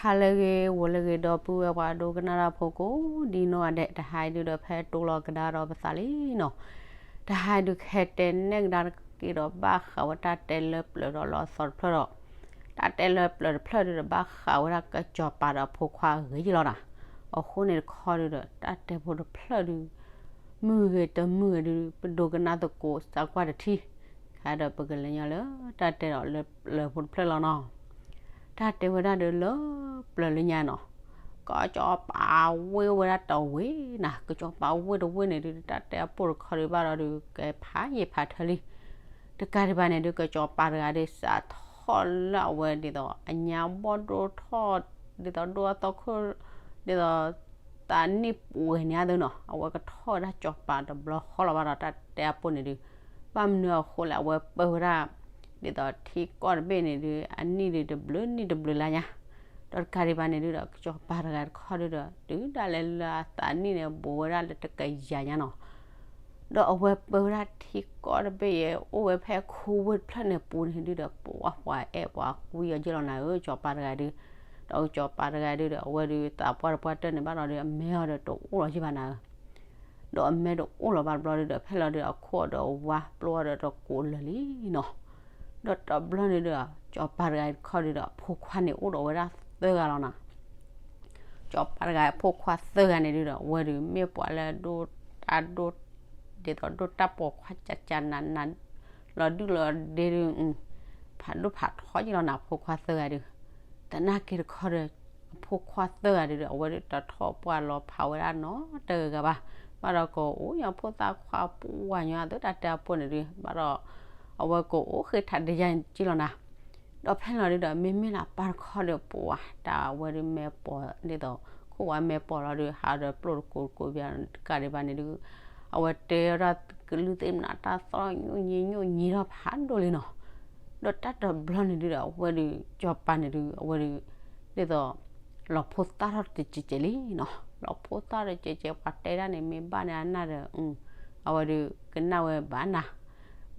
ဟါလၢအဂ့ၤ ဂီၤလၢအဂ့ၤ ဒီပုၢ်ဝဲၢ်ပှၤဒိကနၣ်တၢ်ဖိကိးဒ်နီၢ်ဂၤဒဲး, တဟါအံၤဒုဒီး ဖဲတိလီၤကဒါဒီးပသးလံနီၤ. တဟါအံၤဒု ကဟဲတဲနဲၣ်ကဒါတက့ၢ်ဒီး ဘၣ်ဃးဝဲတၢ်တဲလၢပျၢၤဒီးလၢအသီတဖျၢၣ်ဒီး, တၢ်တဲလၢပျၢၤတဖျၢၣ်ဒုဒီး ဘၣ်ဃးဝဲဒၣ်ကစီၤပၤဒီးအဖိခွါအဂ့ၢ်ယလီၤနၤ. အဃိန့ၣ်တခီဒုဒီး တၢ်တဲဖိတဖျၢၣ်ဒု မုာ်ဂ့ၤတမုာ်ဂ့ၤဒု ပဒိကနၣ်သကိးသးကွၢ်တထံၣ်, ခါဒီးပကလဲၤညီလၢတၢ်တဲဒီးလၢပျၢၤဖိတဖျၢၣ်လီၤနီၤ. တၢ်တဲဝဲဒၣ်ဒုလၢပျၢၤလၢညါနီၤ, ကစီၤပၤဝ့ၢ်ဝဲဒၣ်တဝ့ၢ်နၤ, ကစီၤပၤဝ့ၢ်တဝ့ၢ်န့ၣ်ဒု တၢ်တဲအပိၢ်တခီဒုဘၣ်ဒီးဒု ကဲဖးယံာ်ဖးထၢလံ. တကးဒံးဘၣ်န့ၣ်ဒု ကစီၤပၤတဂၤဒု စးထီၣ်လၢအဝဲဒ်သိး အညါဘီၣ်ဒိၣ်ထီၣ်, ဒ်သိးဒိၣ်အသီခိၣ်, ဒ်သိး သးနံၣ်ပှဲၤန့ၣ်အသိးနီၤ, အဝဲကထီၣ်ဝဲဒၣ်စီၤပၤတဘျီဃီလီၤဘၣ်ဒီး တၢ်တဲအပိၢ်န့ၣ်ဒု ဘၣ်မနုၤအဃိလဲၣ် အဝဲပၢဝဲဒၣ် ဒ်သိးထံကီၢ်တဘ့ၣ်န့ၣ်ဒု အနံၣ်ဒုတဘျုးနံၣ်တဘျုးလါညါ, ဒီးတကးဒံးဘၣ်န့ၣ်ဒုဒီး ကစီၤပၤတဂၤတခီဒုဒီး တုၤဒၣ်လဲာ်လၢအသးနံၣ်န့ၣ် ဘူးဝဲဒၣ်လၢတကယၤညါနီၤ. ဒီးအဝဲပၢဝဲဒၣ်ထံကီၢ်တဘ့ၣ်အံၤ အိၣ်ဝဲဖဲခူဝ့ၢ်တဖျၢၣ်န့ၣ်ပူၤန့ၣ်ဒုဒီး ပှၤပှၤအဲၣ်ပှၤကွံအီၤယ့ၢ်လီၤနၤဧၢ စီၤပၤတဂၤဒု. ဒီးစီၤပၤတဂၤဒုဒီး အဝဲဒု သးပှၢ်တပှၢ်တၢၢ်န့ၣ်ဘၣ်ဒီးဒု အမဲအီၤဒီးတအိၣ်လီၤယ့ၢ်ဘၣ်နၤဧၢ. ဒီးအမဲတအိၣ်လီၤဘၣ်တဘျီဒုဒီး ဖဲလီၤဒုဒီး အခိၣ်အီၤဒီးဝါပျိအီၤဒီးတကိးလၢာ်လံနီၤ. ဒီးတဘျီန့ၣ်ဒုဒီး စီၤပၤတဂၤတခီဒုဒီး အဖိခွါန့ၣ်အိၣ်ဒီးဝဲဒၣ်သၢဂၤလီၤနၤ. စီၤပၤတဂၤအဖိခွါသၢဂၤန့ၣ်ဒုဒီး အဝဲဒု မ့ၢ်ပှၤလၢဒိၣ်တၢ်ဒိၣ်, ဒ်သိးဒိၣ်တၢ်ပိာ်ခွါကၢ်ကၢ်နးနး, လီၤဒုၣ်လီၤဒ့ဒု, ဖးဒိၣ်ဖးထီယ့ၢ်လီၤနၤ အဖိခွါသၢဂၤဒု. သနာ်က့တခီဒီး အဖိခွါသၢဂၤဒုဒီး အဝဲဒုတထီၣ်ပှၢ်လီၤဖးဝဲဒၣ်နီတဂၤဂၤဘၣ်. ဘၣ်ဒီးကအိၣ်ညီဖိသၣ်ခွါပှၢ်ညီအသိး တၢ်တဲအပိၢ်န့ၣ်ဒု ဘၣ်ဒီး အဝဲကအိၣ်ဃ့ထးဒယါက့လီၤနၤ. ဒီးဖဲလီၤဒုဒီး မ့မ့ၢ်လၢအပၢ်တခီဒီး ပှၤတၢ်အဝဲဒု မဲာ်ပိာ်ဒ်သိး ခိၣ်ဝါမဲာ်ပိာ်လီၤဒု ဟးဒီးပျိၢ်တကိးတကိးဘၣ် တကးဒံးဘၣ်န့ၣ်ဒု အဝဲတဲဝဲဒၣ်ကလုၢ်သ့ၣ်မနုၤ တၢ်သီၣ်ညိၣ်ညံ ညိၣ်ညံထီၣ်ဖးဒိၣ်လံနီၤ. ဒီးတၢ်တဘျီန့ၣ်ဒုဒီး အဝဲဒု စီၤပၤန့ၣ်ဒု အဝဲဒု ဒ်သိး လီၤဖိသၣ်ထီၣ်တစဲးစဲးလံနီၤ. လီၤဖိသၣ်ထီၣ်တစဲးစဲး ပှၤတဲဒၣ်န့ၣ် မ့ၢ်ဘၣ်န့ၣ်အနၢ်ဒီး အဝဲဒု ကနၣ်ဝဲဘၣ်နၤ,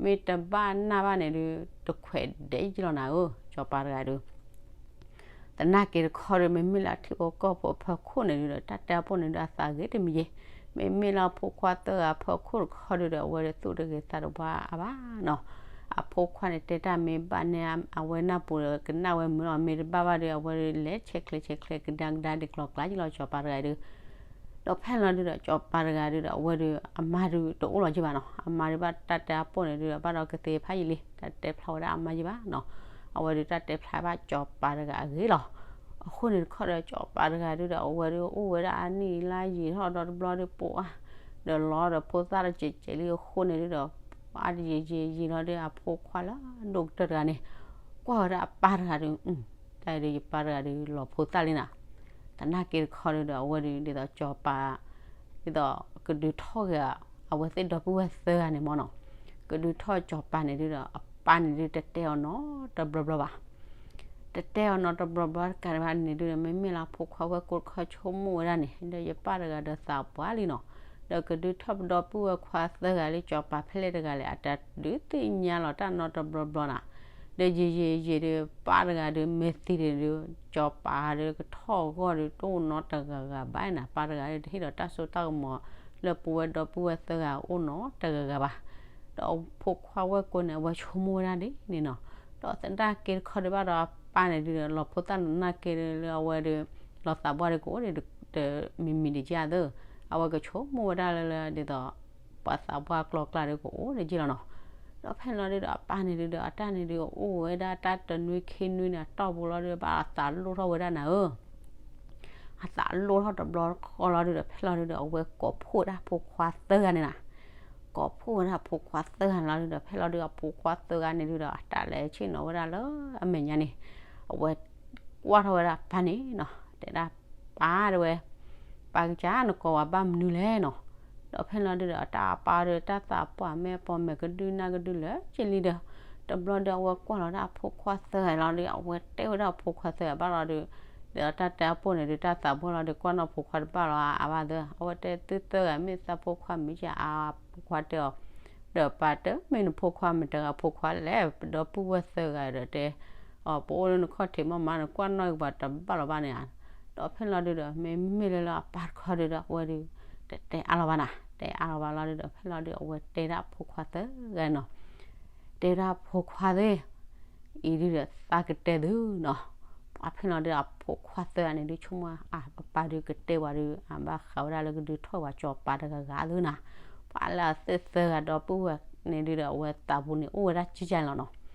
မ့ၢ်တဘၣ်နၢ်ဘၣ်န့ၣ်ဒု တခွဲးဒဲးယ့ၢ်လီၤနၤဧၢ စီၤပၤတဂၤဒု. သနာ်က့တခီဒီး မ့မ့ၢ်လၢအထံဖိကီၢ်ဖိအဖီခိၣ်န့ၣ်ဒုဒီး တၢ်တဲအပိၢ်န့ၣ်ဒု အသးဂ့ၤတမံၤယဲၢ်. မ့မ့ၢ်လၢအဖိခွါသၢဂၤအဖီခိၣ်တခီဒုဒီး အဝဲဒုသူၣ်တဂ့ၤသးတဝါအါဘၣ်နီၤ. အဖိခွါန့ၣ်တဲတၢ်မ့ၢ်ဘၣ်န့ၣ် အဝဲနၢ်ပူၤဒီးကနၣ်ဝဲမုာ်လီၤ, မ့ၢ်တဘၣ်ဘၣ်ဒီး အဝဲဒုလဲၤဆဲးချဲးဆဲးချဲး ကဒါကဒါဒ်ကျီၤကျါယ့ၢ်လီၤ စီၤပၤတဂၤဒု. ဒီးဖဲလီၤဒုဒီးစီၤပၤတဂၤဒုဒီး အဝဲဒု အမါဒုတအိၣ်လီၤယ့ၢ်ဘၣ်နီၤ. အမါဒုဘၣ်တၢ်တဲအပိၢ်န့ၣ်ဒုဒီး ဘၣ်ဒီးကသ့ဖးယံာ်လံ တၢ်တဲဖျါဝဲဒၣ်အမါယ့ၢ်ဘၣ်နီၤ. အဝဲဒုတၢ်တဲဖျါဘၣ်စီၤပၤတဂၤအဂ့ၢ်လီၤ. အဃိန့ၣ်တခီဒီး စီၤပၤတဂၤဒုဒီး အဝဲဒုအိၣ်ဝဲဒၣ်အနံၣ်လါယံာ်ထီၣ်ဒီးတဘျီဒု ပှၤဒီးလီၤဒီးဖိသၣ်တစဲးစဲးလံအဃိန့ၣ်ဒုဒီး အါတယံာ်ယံာ်ယံာ်လီၤဒီး အဖိခွါလၢဒိၣ်ကတၢၢ်တဂၤန့ၣ် ကွၢ်ဝဲဒၣ်အပၢ်တဂၤဒု, တၢ်အံၤဒု ယပၢ်တဂၤဒုလီၤဖိသၣ်လံနၤ. သနာ်က့တခီဒုဒီး အဝဲဒု ဒ်သိးစီၤပၤ ဒ်သိးကဒုးထီၣ်က့ၤ အဝဲသ့ၣ်ဒီပုၢ်ဝဲၢ်သၢဂၤန့ၣ်မ့ၢ်နီၤ, ကဒုးထီၣ်စီၤပၤန့ၣ်ဒုဒီး အပၢ်န့ၣ်ဒုတတဲအီၤနီတဘျီဘျီဘၣ်. တတဲအီၤနီတဘျီဘျီတကးဒံးဘၣ်န့ၣ်ဒုဒီး မ့မ့ၢ်လၢအဖိခွါဝဲၢ်ကိတခီဆိကမိၣ်ဝဲဒၣ်န့ၣ် ဒီးယပၢ်တဂၤဒီးသးပှၢ်လံနီၤ, ဒီးကဒုးထီၣ်ပဒီပုၢ်ဝဲၢ်ခွါသၢဂၤလၢစီၤပၤဖဲလဲၣ်တဂၤလဲၣ် အတၢ်ဒုးသ့ၣ်ညါလီၤတၢ်နီတဘျီဘျီနၤ. ဒီးယံာ်ယံာ်ယံာ်ဒု ပၢ်တဂၤဒု မ့ၢ်သံဒုဒီး စီၤပၤဒုကထီၣ်အဂီၢ်ဒု တအိၣ်နီတဂၤဂၤဘၣ်နၤ. ပၢ်တဂၤဒု တဟ့ၣ်ဒီးတၢ်စိတၢ်ကမီၤလၢပဝဲဒီပုၢ်ဝဲၢ်သၢဂၤအိၣ်နီတဂၤဂၤဘၣ်. ဒီးအဖိခွါဝဲၢ်ကိန့ၣ် အဝဲဆိကမိၣ်ဝဲဒၣ်ဒ်န့ၣ်နီၤ. ဒီးသနာ်က့တခီဒုဘၣ်ဒီးအပၢ်န့ၣ်ဒုဒီး လီၤဖိသၣ်သနာ်က့ဒုလၢအဝဲဒု လီၤသးပှၢ်ဒုကအိၣ်ဒံးတမံၤမံၤဒံးက့သၢ, အဝဲကဆိကမိၣ်ဝဲဒၣ်လၢလၢဒ်သိး ပှၤသးပှၢ်ကျီကျါဒုကအိၣ်ဒံးက့လီၤနီၤ. ဒီးဖဲလီၤဒုဒီးအပၢ်န့ၣ်ဒုဒီး အတၢ်န့ၣ်ဒုအိၣ်ဝဲဒၣ်တၢ်တနွံခံနွံန့ၣ် အတီၢ်ပူၤလီၤဒု ဘၣ်အသးလိၣ်ထီၣ်ဝဲဒၣ်နၤဧၢ အသးလိၣ်ထီၣ်တဘျီဃီလီၤဒုဒီး ဖဲလီၤဒုဒီး အဝဲကိးဖှိၣ်ဝဲဒၣ်အဖိခွါသၢဂၤန့ၣ်နၤ. ကိးဖှိၣ်ဝဲဒၣ်အဖိခွါသၢဂၤန့ၣ်လီၤဒုဒီး ဖဲလီၤဒုအဖိခွါသၢဂၤန့ၣ်ဒုဒီး အတၢ်လဲၤဆ့ၣ်နီၤဝဲဒၣ်လၢအမဲာ်ညါန့ၣ် အဝဲကွၢ်ထီၣ်ဝဲဒၣ်အပၢ်န့ၣ်နီၤ တဲဒၣ် ပၢ်တဲဝဲ ပၢ်ကစၢ်နကိးဝဲဘၣ်မနုၤလဲၣ်နီၤ. ဒီးဖဲလီၤဒုဒီး အတၢ်အပၢ်ဒု တၢ်သးပှၢ်မဲာ်ပိာ်မဲာ်ကဒုနၢ်ကဒုလၢက့လံဒီး တဘျီဒီးအဝဲကွၢ်လီၤဒၣ်အဖိခွါသၢဂၤလီၤဒု အဝဲတဲဝဲဒၣ်အဖိခွါသၢဂၤဘၣ်လီၤဒု ဒီးတၢ်တဲအပိၢ်န့ၣ်ဒု တၢ်သးပှၢ်လီၤဒု ကွၢ်နီၢ်ဖိခွါတဘၣ်လီၤအါဘၣ်သၢ အဝဲတဲသုသၢဂၤမ့ၢ်သးဖိခွါမ့ၢ်ကအါဖိခွါတဲအီၤ ဒီးပၢ်တဲမ့ၢ်နဖိခွါမ့ၢ်တဂၤဖိခွါလဲၣ် ပဒီပုၢ်ဝဲၢ်သၢဂၤဒီးတဲ ပအိၣ်လၢနခီၣ်ထံးမးမး နကွၢ်နီၣ်ကပၤတဘၣ်လီၤဘၣ်န့ၣ်ဧါ. ဒီးဖဲလီၤဒုဒီး မ့မ့ၢ်လၢလၢအပၢ်တခီဒုဒီး အဝဲဒု တတဲအါလီၤဘၣ်နၤ, တဲအါလီၤဘၣ်လီၤဒုဒီး ဖဲလီၤဒုဒီး အဝဲတဲဒၣ်အဖိခွါသၢဂၤနီၤ, တဲဒၣ်အဖိခွါသၢ အံၤဒုဒီး သးကတဲသုနီၤ. ပှၤဖဲလီၤဒုဒီး အဖိခွါသၢဂၤန့ၣ်ဒု ဆိကမိၣ် အပၢ်ဒုကတဲဝဲဒု အဘၣ်ဃးဝဲဒၣ်လၢကဒုးထီၣ်ဝဲစီၤပၤတဂၤဂၤသုနၤ. ပှၤလၢအသ့ၣ်သၢဂၤဒီပုၢ်ဝဲၢ်န့ၣ်ဒုဒီး အဝဲသးပူၤန့ၣ်အိၣ်ဝဲဒၣ်ကံကၢ်န့ၣ်လီၤနီၤ.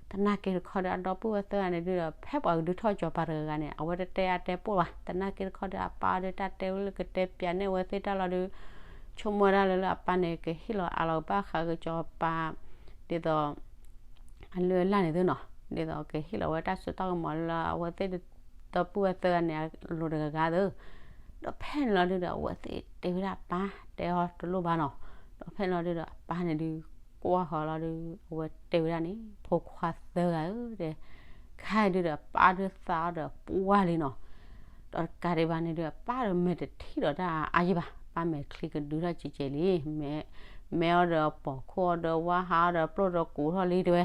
သနာ်က့တခီဒီး အဒီပုၢ်ဝဲၢ်သၢဂၤန့ၣ်ဒုဒီး ဖဲပှၤကဒုးထီၣ်စီၤပၤတဂၤဂၤန့ၣ် အဝဲတတဲအါတဲပိၢ်ဘၣ်. သနာ်က့တခီဒီး အပၢ်ဒုတၢ်တဲဝဲလၢကတဲပၠးနဲၣ်ဝဲသ့ၣ်တၢ်လီၤဒု ဆိကမိၣ်ဝဲဒၣ်လၢလၢအပၢ်န့ၣ် ကဟ့ၣ်လီၤအးလီၤဘၣ်ဃးကစီၤပၤ ဒ်သိး အလုၢ်အလၢ်န့ၣ်သုနီၤ, ဒ်သိးကဟ့ၣ်လီၤဝဲတၢ်စိတၢ်ကမီၤလၢအဝဲသ့ၣ်ဒီပုၢ်ဝဲၢ်သၢဂၤန့ၣ် အလိၤတဂၤဂၤသု. ဒီးဖဲန့ၣ်လီၤဒုဒီး အဝဲသ့ၣ်တဲဝဲဒၣ်အပၢ် တဲအီၤတလိၣ်ဘၣ်နီၤ. ဒီးဖဲန့ၣ်လီၤဒုဒီး အပၢ်န့ၣ်ဒု ကွၢ်ဃီၤလီၤဒု အဝဲတဲဝဲဒၣ်န့ၣ် ဖိခွါသၢဂၤဧၢ တဲ ခဲအံၤဒုဒီး ပၢ်ဒုသးအီၤဒီးပှၢ်လံနီၤ. ဒီးတကးဒံးဘၣ်န့ၣ်ဒု ပၢ်ဒီးမဲာ်တထံၣ်ဒီးတၢ်အါယံၤဘၣ်, ပၢ်မဲာ်ချံကဒုထီၣ်ကဲကဲလံ, မဲအီၤဒီးပိာ်ခိၣ်အီၤဒီးဝါဟးအီၤဒီးပျိၢ်ဒီးကူးထီၣ်လံတဲဝဲ.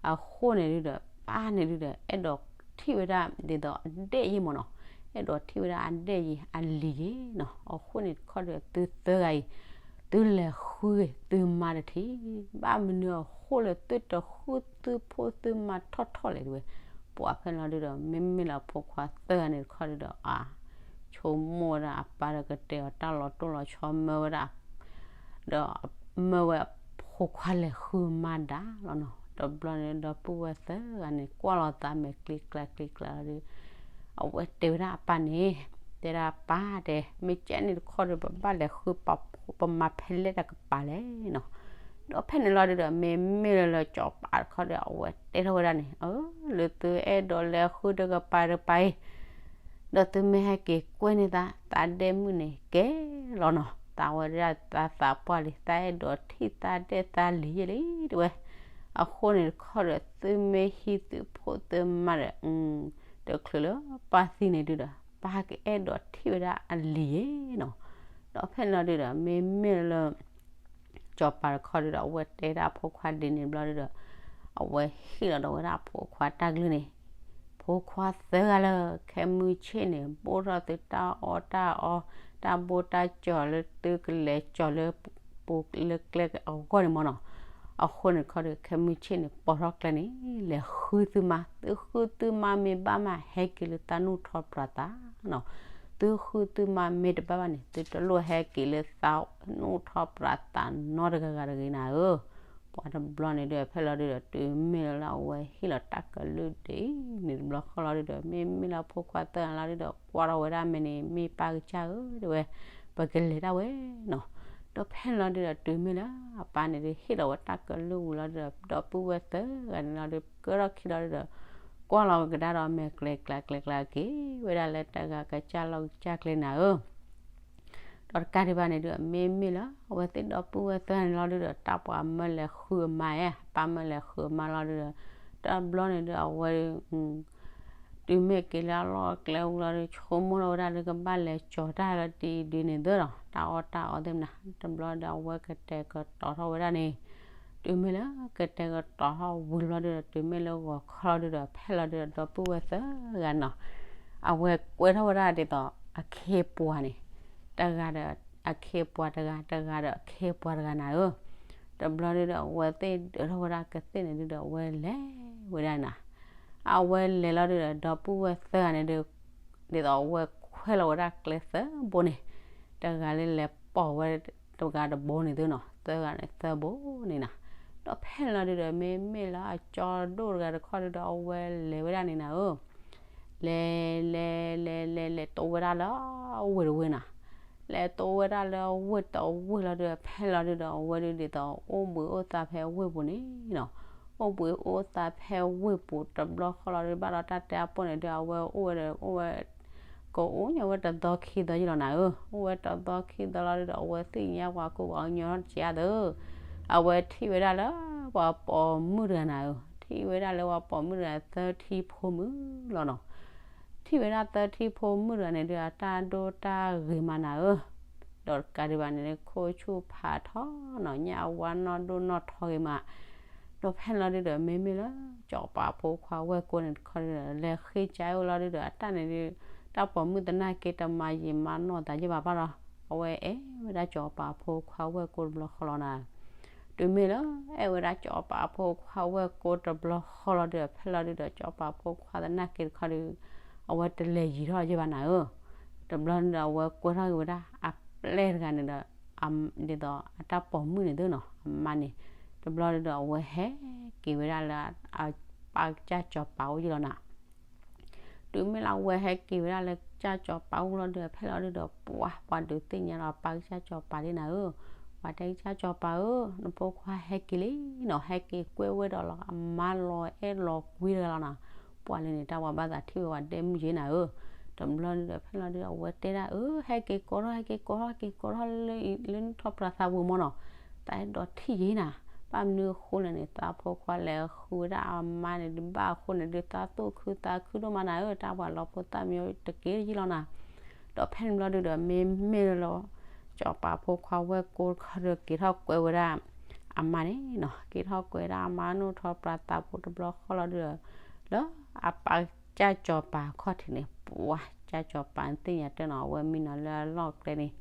အဃိန့ၣ်ဒုဒီး ပၢ်န့ၣ်ဒုဒီး အဲၣ်ဒိးထံၣ်ဝဲဒၣ်ဒ်သိးအဒဲၣ်ယံမးနီၤ, အဲၣ်ဒိးထံၣ်ဝဲဒၣ်အဒဲၣ်ယံအလံၤယ့နီၤ. အဃိန့ၣ်တခီဒီး သုသၢဂၤအံၤ သုလဲၤဃုဂ့ၤသုမါတထံၣ်, ဘၣ်မနုၤအဃိလၢသုတဃုသုဖိသုမါထီၣ်ထီၣ်လဲၣ်တဲဝဲ. ပှၤဖဲလီၤဒုဒီး မ့မ့ၢ်လၢဖိခွါသၢဂၤန့ၣ်တခီဒုဒီး အါ ဆိကမိၣ်ဝဲဒၣ်အပၢ်ဒီးကတဲအီၤတၢ်လီၤတိၢ်လီၤဆီမၢဝဲဒၣ် ဒီးမၢဝဲအဖိခွါလဲၤဃုမါဒါလီၤနီၤ. တဘျီန့ၣ်ဒီပုၢ်ဝဲၢ်သၢဂၤန့ၣ် ကွၢ်လီၤသးမဲာ်ကျံၤကျါကျံၤကျါလီၤဒု အဝဲတဲဝဲဒၣ်အပၢ်န့ၣ်, တဲဒၣ်ပၢ်တဲ မ့ၢ်ကဲန့ၣ်တခီဒီး ပဘၣ်လဲၤဃုပဖိပမါဖဲလဲၣ်တကပၤလဲၣ်နီၤ. ဒီးဖဲန့ၣ်လီၤဒုဒီး မ့မ့ၢ်လၢလၢစီၤပၤတခီဒီး အဝဲတဲထီၣ်ဝဲဒၣ်န့ၣ်, အၢ လၢသုအဲၣ်ဒိးလဲၤဃုတကပၤတကပၤအံၤ ဒီးသုမ့ၢ်ဟဲက့ၤကွဲန့ၢ်သး သးဒဲၣ်မုၣ်န့ၣ်ကဲလီၤနီၤ. သးဝဲဒၣ်သးသးပှၢ်လံ သးအဲၣ်ဒိးထံၣ်သးဒဲၣ်သးလံၤယဲလံတဲဝဲ. အဃိန့ၣ်တခီဒီး သုမ့ၢ်ဟံးသုဖိသုမါဒီး တချုးလၢပၢ်သံန့ၣ်ဒုဒီး ပၢ်ကအဲၣ်ဒိးထံၣ်ဝဲဒၣ်အလံၤယဲနီၤ. ဒီးဖဲန့ၣ်လီၤဒုဒီး မ့မ့ၢ်လၢ စီၤပၤတခီဒုဒီး အဝဲတဲဒၣ်အဖိခွါဒ်န့ၣ်တဘျီဒုဒီး အဝဲဟ့ၣ်လီၤဒီးဝဲဒၣ်အဖိခွါတၢ်ကလုၢ်န့ၣ်, ဖိခွါသၢဂၤလၢ ခဲမုၢ်ဆ့ၣ်န့ၣ် ဘိၣ်ထီၣ်သုတၢ်အီၣ်တၢ်အီ တၢ်ဘိတၢ်ကၠီၤလၢသုကလဲၤကၠီၤလၢ ပူၤလၢကျဲအဂီၢ်န့ၣ်မ့ၢ်နီၤ. အဃိန့ၣ်တခီဒီး ခဲမုၢ်ဆ့ၣ်န့ၣ် ပိာ်ထီၣ်ကျဲန့ၣ် လဲၤဃုသုမါ, သုဃုသုမါမ့ၢ်ဘၣ်မး ဟဲက့ၤလၢသးနူၢ်ထီၣ်ပြးသးနီၤ. သုဃုသုမါမ့ၢ်တဘၣ်ဘၣ်န့ၣ် သုတလိၣ်ဟဲက့ၤလၢသးနူၢ်ထီၣ်ပြးသးနီတဂၤဂၤတဂ့ၤနၤဧၢ. ပှၤတဘျီန့ၣ်ဒီး ဖဲလီၤဒုဒီး တုၤမ့ၢ်လၢအဝဲဟ့ၣ်လီၤတၢ်ကလုၢ်ဒ်န့ၣ်တဘျီဃီလီၤဒုဒီး မ့မ့ၢ်လၢအဖိခွါသၢဂၤလီၤဒုဒီး ကွၢ်ထီၣ်ဝဲဒၣ်မ့ၢ်န့ၣ် မ့ၢ်ပၢ်ကစၢ်ဧၢတဲဝဲ, ပကလဲၤဒၣ်ဝဲနီၤ. ဒီးဖဲလီၤဒုဒီး တုၤမ့ၢ်လၢအပၢ်န့ၣ်ဒုး ဟ့ၣ်လီၤဝဲတၢ်ကလုၢ်ဝံၤလီၤဒုဒီး ဒီပုၢ်ဝဲၢ်သၢဂၤန့ၣ်လီၤဒု ကၢထီၣ်ခံလီၤဒုဒီး ကွၢ်လီၤကဒါဒီးမဲာ်ကျဲၤကျါကျဲၤကျါက့ၤ ဝဲဒၣ်လၢတၢ်ဂၤကစၢ်လီၢ်ကစၢ်ကျဲနၤဧၢ. ဒီးတကးဒံးဘၣ်န့ၣ်ဒုး မ့မ့ၢ်လၢ အဝဲသ့ၣ်ဒီပုၢ်ဝဲၢ်သၢဂၤန့ၣ်လီၤဒုဒီး တၢ်ပှၤမၢလဲၤဃုအမါဧါ, ပၢ်မၢလဲၤဃုအမါလီၤဒုဒီး တဘျီန့ၣ်ဒုး အဝဲဒုး တုၤမ့ၢ်က့ၤလၢအလီၢ်အကျဲဝံၤလီၤဒုး ဆိကမိၣ်ထီၣ်ဝဲဒၣ်လၢကဘၣ်လဲၤကၠီၤတၢ်လၢတံၤဒုးန့ၣ်သၢလီၤ, တၢ်အီၣ်တၢ်အီသ့ၣ်မနၤ, တဘျီဒီး အဝဲကတဲာ်ကတီၤထီၣ်ဝဲဒၣ်န့ၣ်, တုၤမ့ၢ်လၢကတဲာ်ကတီၤထီၣ်ဝံၤလီၤဒုးဒီး တုၤမ့ၢ်လၢဂီၤခီလီၤဒုးဒီး ဖဲလီၤဒုးဒီး ဒီပုၢ်ဝဲၢ်သၢဂၤနီၤ, အဝဲကွဲထီၣ်ဝဲဒၣ်ဒ်သိး အခ့အပှၤန့ၣ်, တဂၤဒီး အခ့အပှၤတဂၤ, တဂၤဒီးအခ့အပှၤတဂၤနၤဧၢ. တဘျီဒုးဒီး အဝဲသ့ၣ်ဒၢးထီၣ်ဝဲဒၣ်ကသ့ၣ်န့ၣ်ဒုးဒီး အဝဲလဲၤဝဲဒၣ်နၤ, အဝဲလဲၤလီၤဒုးဒီး ဒီပုၢ်ဝဲၢ်သၢဂၤန့ၣ်ဒုး ဒ်သိးအဝဲခွဲးလီၤဝဲဒၣ်ကျဲသၢဘိန့ၣ်, တဂၤလၢလဲၤပိာ်ဝဲတဂၤတဘိန့ၣ်သုနီၤ, သၢဂၤန့ၣ်သၢဘိန့ၣ်နၤ. ဒီးဖဲလီၤဒုးဒီး မ့မ့ၢ်လၢအကၠီဒိၣ်တဂၤတခီဒုးဒီး အဝဲလဲၤဝဲဒၣ်န့ၣ်နၤဧၢ, လဲၤလဲၤလဲၤလဲၤလဲၤ လဲၤတိဝဲဒၣ်လၢဝ့ၢ်တဝ့ၢ်နၤ, လဲၤတိဝဲဒၣ်လၢဝ့ၢ်တဝ့ၢ်လီၤဒုးဒီး ဖဲလီၤဒုးဒီး အဝဲဒုးဒ်သိး အိၣ်ဘှံးအိၣ်သါဖဲဝ့ၢ်ပူၤန့ၣ်နီၤ, အိၣ်ဘှံးအိၣ်သါဖဲဝ့ၢ်ပူၤ တဘျီဃီလီၤဒုး ဘၣ်ဒီးတၢ်တဲအပိၢ်န့ၣ်ဒုး အဝဲအိၣ်ဝဲဒီး အိၣ်ဝဲ ကအိၣ်ညီဝဲတသီခံသီယံလီၤနၤဧၢ, အိၣ်ဝဲတသီခံသီလီၤဒုးဒီး အဝဲသ့ၣ်ညါပှၤကူပှၤကညီထီၣ်တစဲးအါသၢ, အဝဲထံၣ်ဝဲဒၣ်လၢ ပှၤပိာ်မုၣ်တဂၤနၤဧၢ, ထံၣ်ဝဲဒၣ်လၢပှၤပိာ်မုၣ်တဂၤသၢထံဖိမုၣ်လီၤနီၤ. ထံၣ်ဝဲဒၣ်သၢထံဖိမုၣ်တဂၤန့ၣ်ဒုး အတၢ်ဒိၣ်တၢ်ဂ့ၤမးနၤဧၢ, ဒီးတကးဒံးဘၣ်န့ၣ် ခိၣ်ဆူၣ်ဖးထီနီၤ, ညၣ်အဝါနီၢ်ဒိၣ်နီၢ်ထီဂ့ၤမး ဒီးဖဲန့ၣ်လီၤဒုဒီး မ့မ့ၢ်လၢ စီၤပၤဖိခွါဝဲၢ်ကိန့ၣ်တခီဒုဒီး လဲၤဃ့ကၠါအိၣ်လီၤဒုဒီး အတၢ်န့ၣ်ဒု တၢ်ပိာ်မုၣ်သနာ်က့တမၤယံာ်မၤနီၢ်သးယဲၢ်ဘၣ်ဘၣ်ဒီး အဝဲအဲၣ်ဝဲဒၣ်စီၤပၤဖိခွါဝဲၢ်ကိတဘျီဃီလီၤနၤ. တုၤမ့ၢ်လၢ အဲၣ်ဝဲဒၣ်စီၤပၤဖိခွါဝဲၢ်ကိတဘျီဃီလီၤဒုဒီး ဖဲလီၤဒုဒီး စီၤပၤဖိခွါသနာ်က့တခီဒု အဝဲတလဲၤယံာ်ထီၣ်ယဲၢ်ဘၣ်နၤဧၢ. တဘျီဒုဒီး အဝဲကွဲထီၣ်က့ၤဝဲဒၣ်အပျဲၢ်တဂၤန့ၣ်ဒီး ဒ်သိးအတၢ်ပိာ်မုၣ်န့ၣ်သုနီၤ အမါန့ၣ်, တဘျီဒုဒီး အဝဲဟဲက့ၤဝဲဒၣ်လၢ အပၢ်ကစၢ်စီၤပၤအိၣ်ယဲၢ်လီၤနၤ. တုၤမ့ၢ်လၢအဝဲဟဲက့ၤဝဲဒၣ်လၢကစၢ်စီၤပၤအိၣ်လီၤဒုဒီး ဖဲလီၤဒုဒီး ပှၤ ပှၤဒုးသ့ၣ်ညါလီၤပၢ်ကစၢ်စီၤပၤဒ်နၤဧၢ, ပှၤတဲကစၢ်စီၤပၤဧၢ, နဖိခွါဟဲက့ၤလံနီၤ, ဟဲက့ၤကွဲဝဲဒီးလီၤ အမါလီၤအဲၣ်လီၤကွံတဂၤလီၤနၤ. ပှၤလၢန့ၣ် တၢ်ဝဲဘၣ်သးထံၣ်ဝဲပှၤဒဲမုၣ်ယဲၢ်နၤဧၢ. တဘျီဒုဒီး ဖဲလီၤဒုဒီး အဝဲတဲဒၣ်ဧၢ, ဟဲက့ၤကိးထီၣ် ဟဲက့ၤကိးထီၣ် ဟဲက့ၤကိးထီၣ်လၢ လၢနုၢ်ထီၣ်ပြးသးပူၤမၢ်နီၤ, တၢ်အဲၣ်ဒိးထံၣ်ယဲၢ်နၤ. ဘၣ်မနုၤအဃိလဲၣ်န့ၣ် သးဖိခွါလဲၤဃုဝဲဒၣ်အမါန့ၣ်ဒုး ဘၣ်အဃိန့ၣ်ဒုး သးသူၣ်ခုသးခုဒိၣ်မးနၤဧၢ, တၢ်ပှၤလီၤဖိသၣ်မံတက့ၢ်ယဲၢ်လီၤနၤ. ဒီးဖဲန့ၣ်ဘျီဒုဒီး မ့မ့ၢ်လၢ စီၤပၤဖိခွါဝဲၢ်ကိတခီဒုး က့ၤထီၣ်ကွဲဝဲဒၣ်အမါန့ၣ်နီၤ, က့ၤထီၣ်ကွဲဒၣ်အမါနုၢ်ထီၣ်ပြးသးပူၤတဘျီဃီလီၤဒုဒီး လၢအပၢ်ကစၢ်စီၤပၤအခီၣ်ထံးန့ၣ် ပှၤကစၢ်စီၤပၤသ့ၣ်ညါတၢ်နီၤ, အဝဲမံနီၤလၢအလီၢ်ကျဲန့ၣ်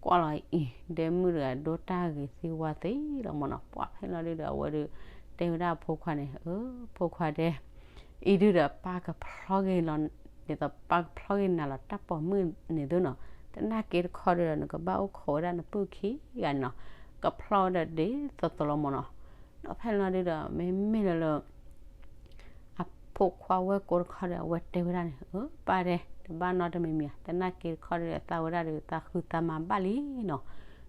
ကွၢ်လီၤအံၤ ဒဲမုၣ်တဂၤဒိၣ်တၢ်ဂ့ၤသ့ဝါသ့လီၤမၢ်နီၤ. ပှၤဖဲလီၤဒုဒီး အဝဲဒုး တဲဝဲဒၣ်အဖိခွါန့ၣ် အၢ ဖိခွါဒဲ အံၤဒုဒီး ပၢ်ကဖျီက့ၤလီၤ ဒ်သိးပၢ်ကဖျီက့ၤနၤလီၤ တၢ်ပိာ်မုၣ်န့ၣ်သုနီၤ, သနာ်က့တခီဒုဒီး နကဘၣ်အိၣ်ခိးဝဲဒၣ်နပုၢ်ခံဂၤန့ၣ်နီၤ, ကဖျီဝဲဒၣ်ဒ်သိးသိးလီၤမၢ်နီၤ. ဒီးဖဲလီၤဒုဒီး မ့မ့ၢ်လၢလၢ အဖိခွါဝဲၢ်ကိတခီဒီး အဝဲတဲဝဲဒၣ်န့ၣ် အၢ ပၢ်ဒဲ တဘၣ်နီတမံၤမံၤဧါ, သနာ်က့တခီဒုဒီး သးဝဲဒၣ်ဒုး သးဃုသးမၤဘၣ်လံနီၤ.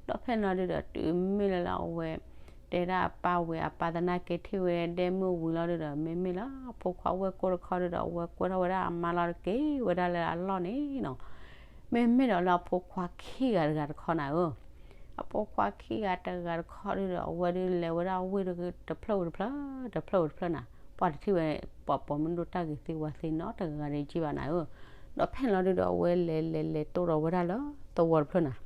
ဒီးဖဲလီၤဒုဒီး တုၤမ့ၢ်လၢလၢအဝဲ တဲဒၣ်အပၢ်ဝံၤ အပၢ်သနာ်က့ထံၣ်ဝဲဒဲမုၣ်ဝံၤလီၤဒုဒီး မ့မ့ၢ်လၢအဖိခွါဝဲၢ်ကိတခီဒုဒီး အဝဲကွဲထီၣ်ဝဲဒၣ်အမါလီၤတက့ၢ်ဝဲဒၣ်လၢအလီၢ်န့ၣ်နီၤ. မ့မ့ၢ်ဒီးလၢအဖိခွါခံဂၤတဂၤတခီနၤဧၢ, အဖိခွါခံဂၤတဂၤတခီဒုဒီး အဝဲဒုးလဲၤဝဲဒၣ်ဝ့ၢ်တဖျၢၣ်ဝ့ၢ်တဖျၢၣ် တဖျၢၣ်ဝ့ၢ်တဖျၢၣ်နၤ, ပှၤတထံၣ်ဝဲ ပှၤပိာ်မုၣ်ဒိၣ်တၢ်ဂ့ၤသ့ဝါသ့နီတဂၤဂၤဒၣ်ယ့ၢ်ဘၣ်နၤဧၢ. ဒီးဖဲန့ၣ်လီၤဒုဒီး အဝဲလဲၤလဲၤလဲၤတိၢ်ဒီးဝဲဒၣ်လၢသဝီတဖျၢၣ်နၤ,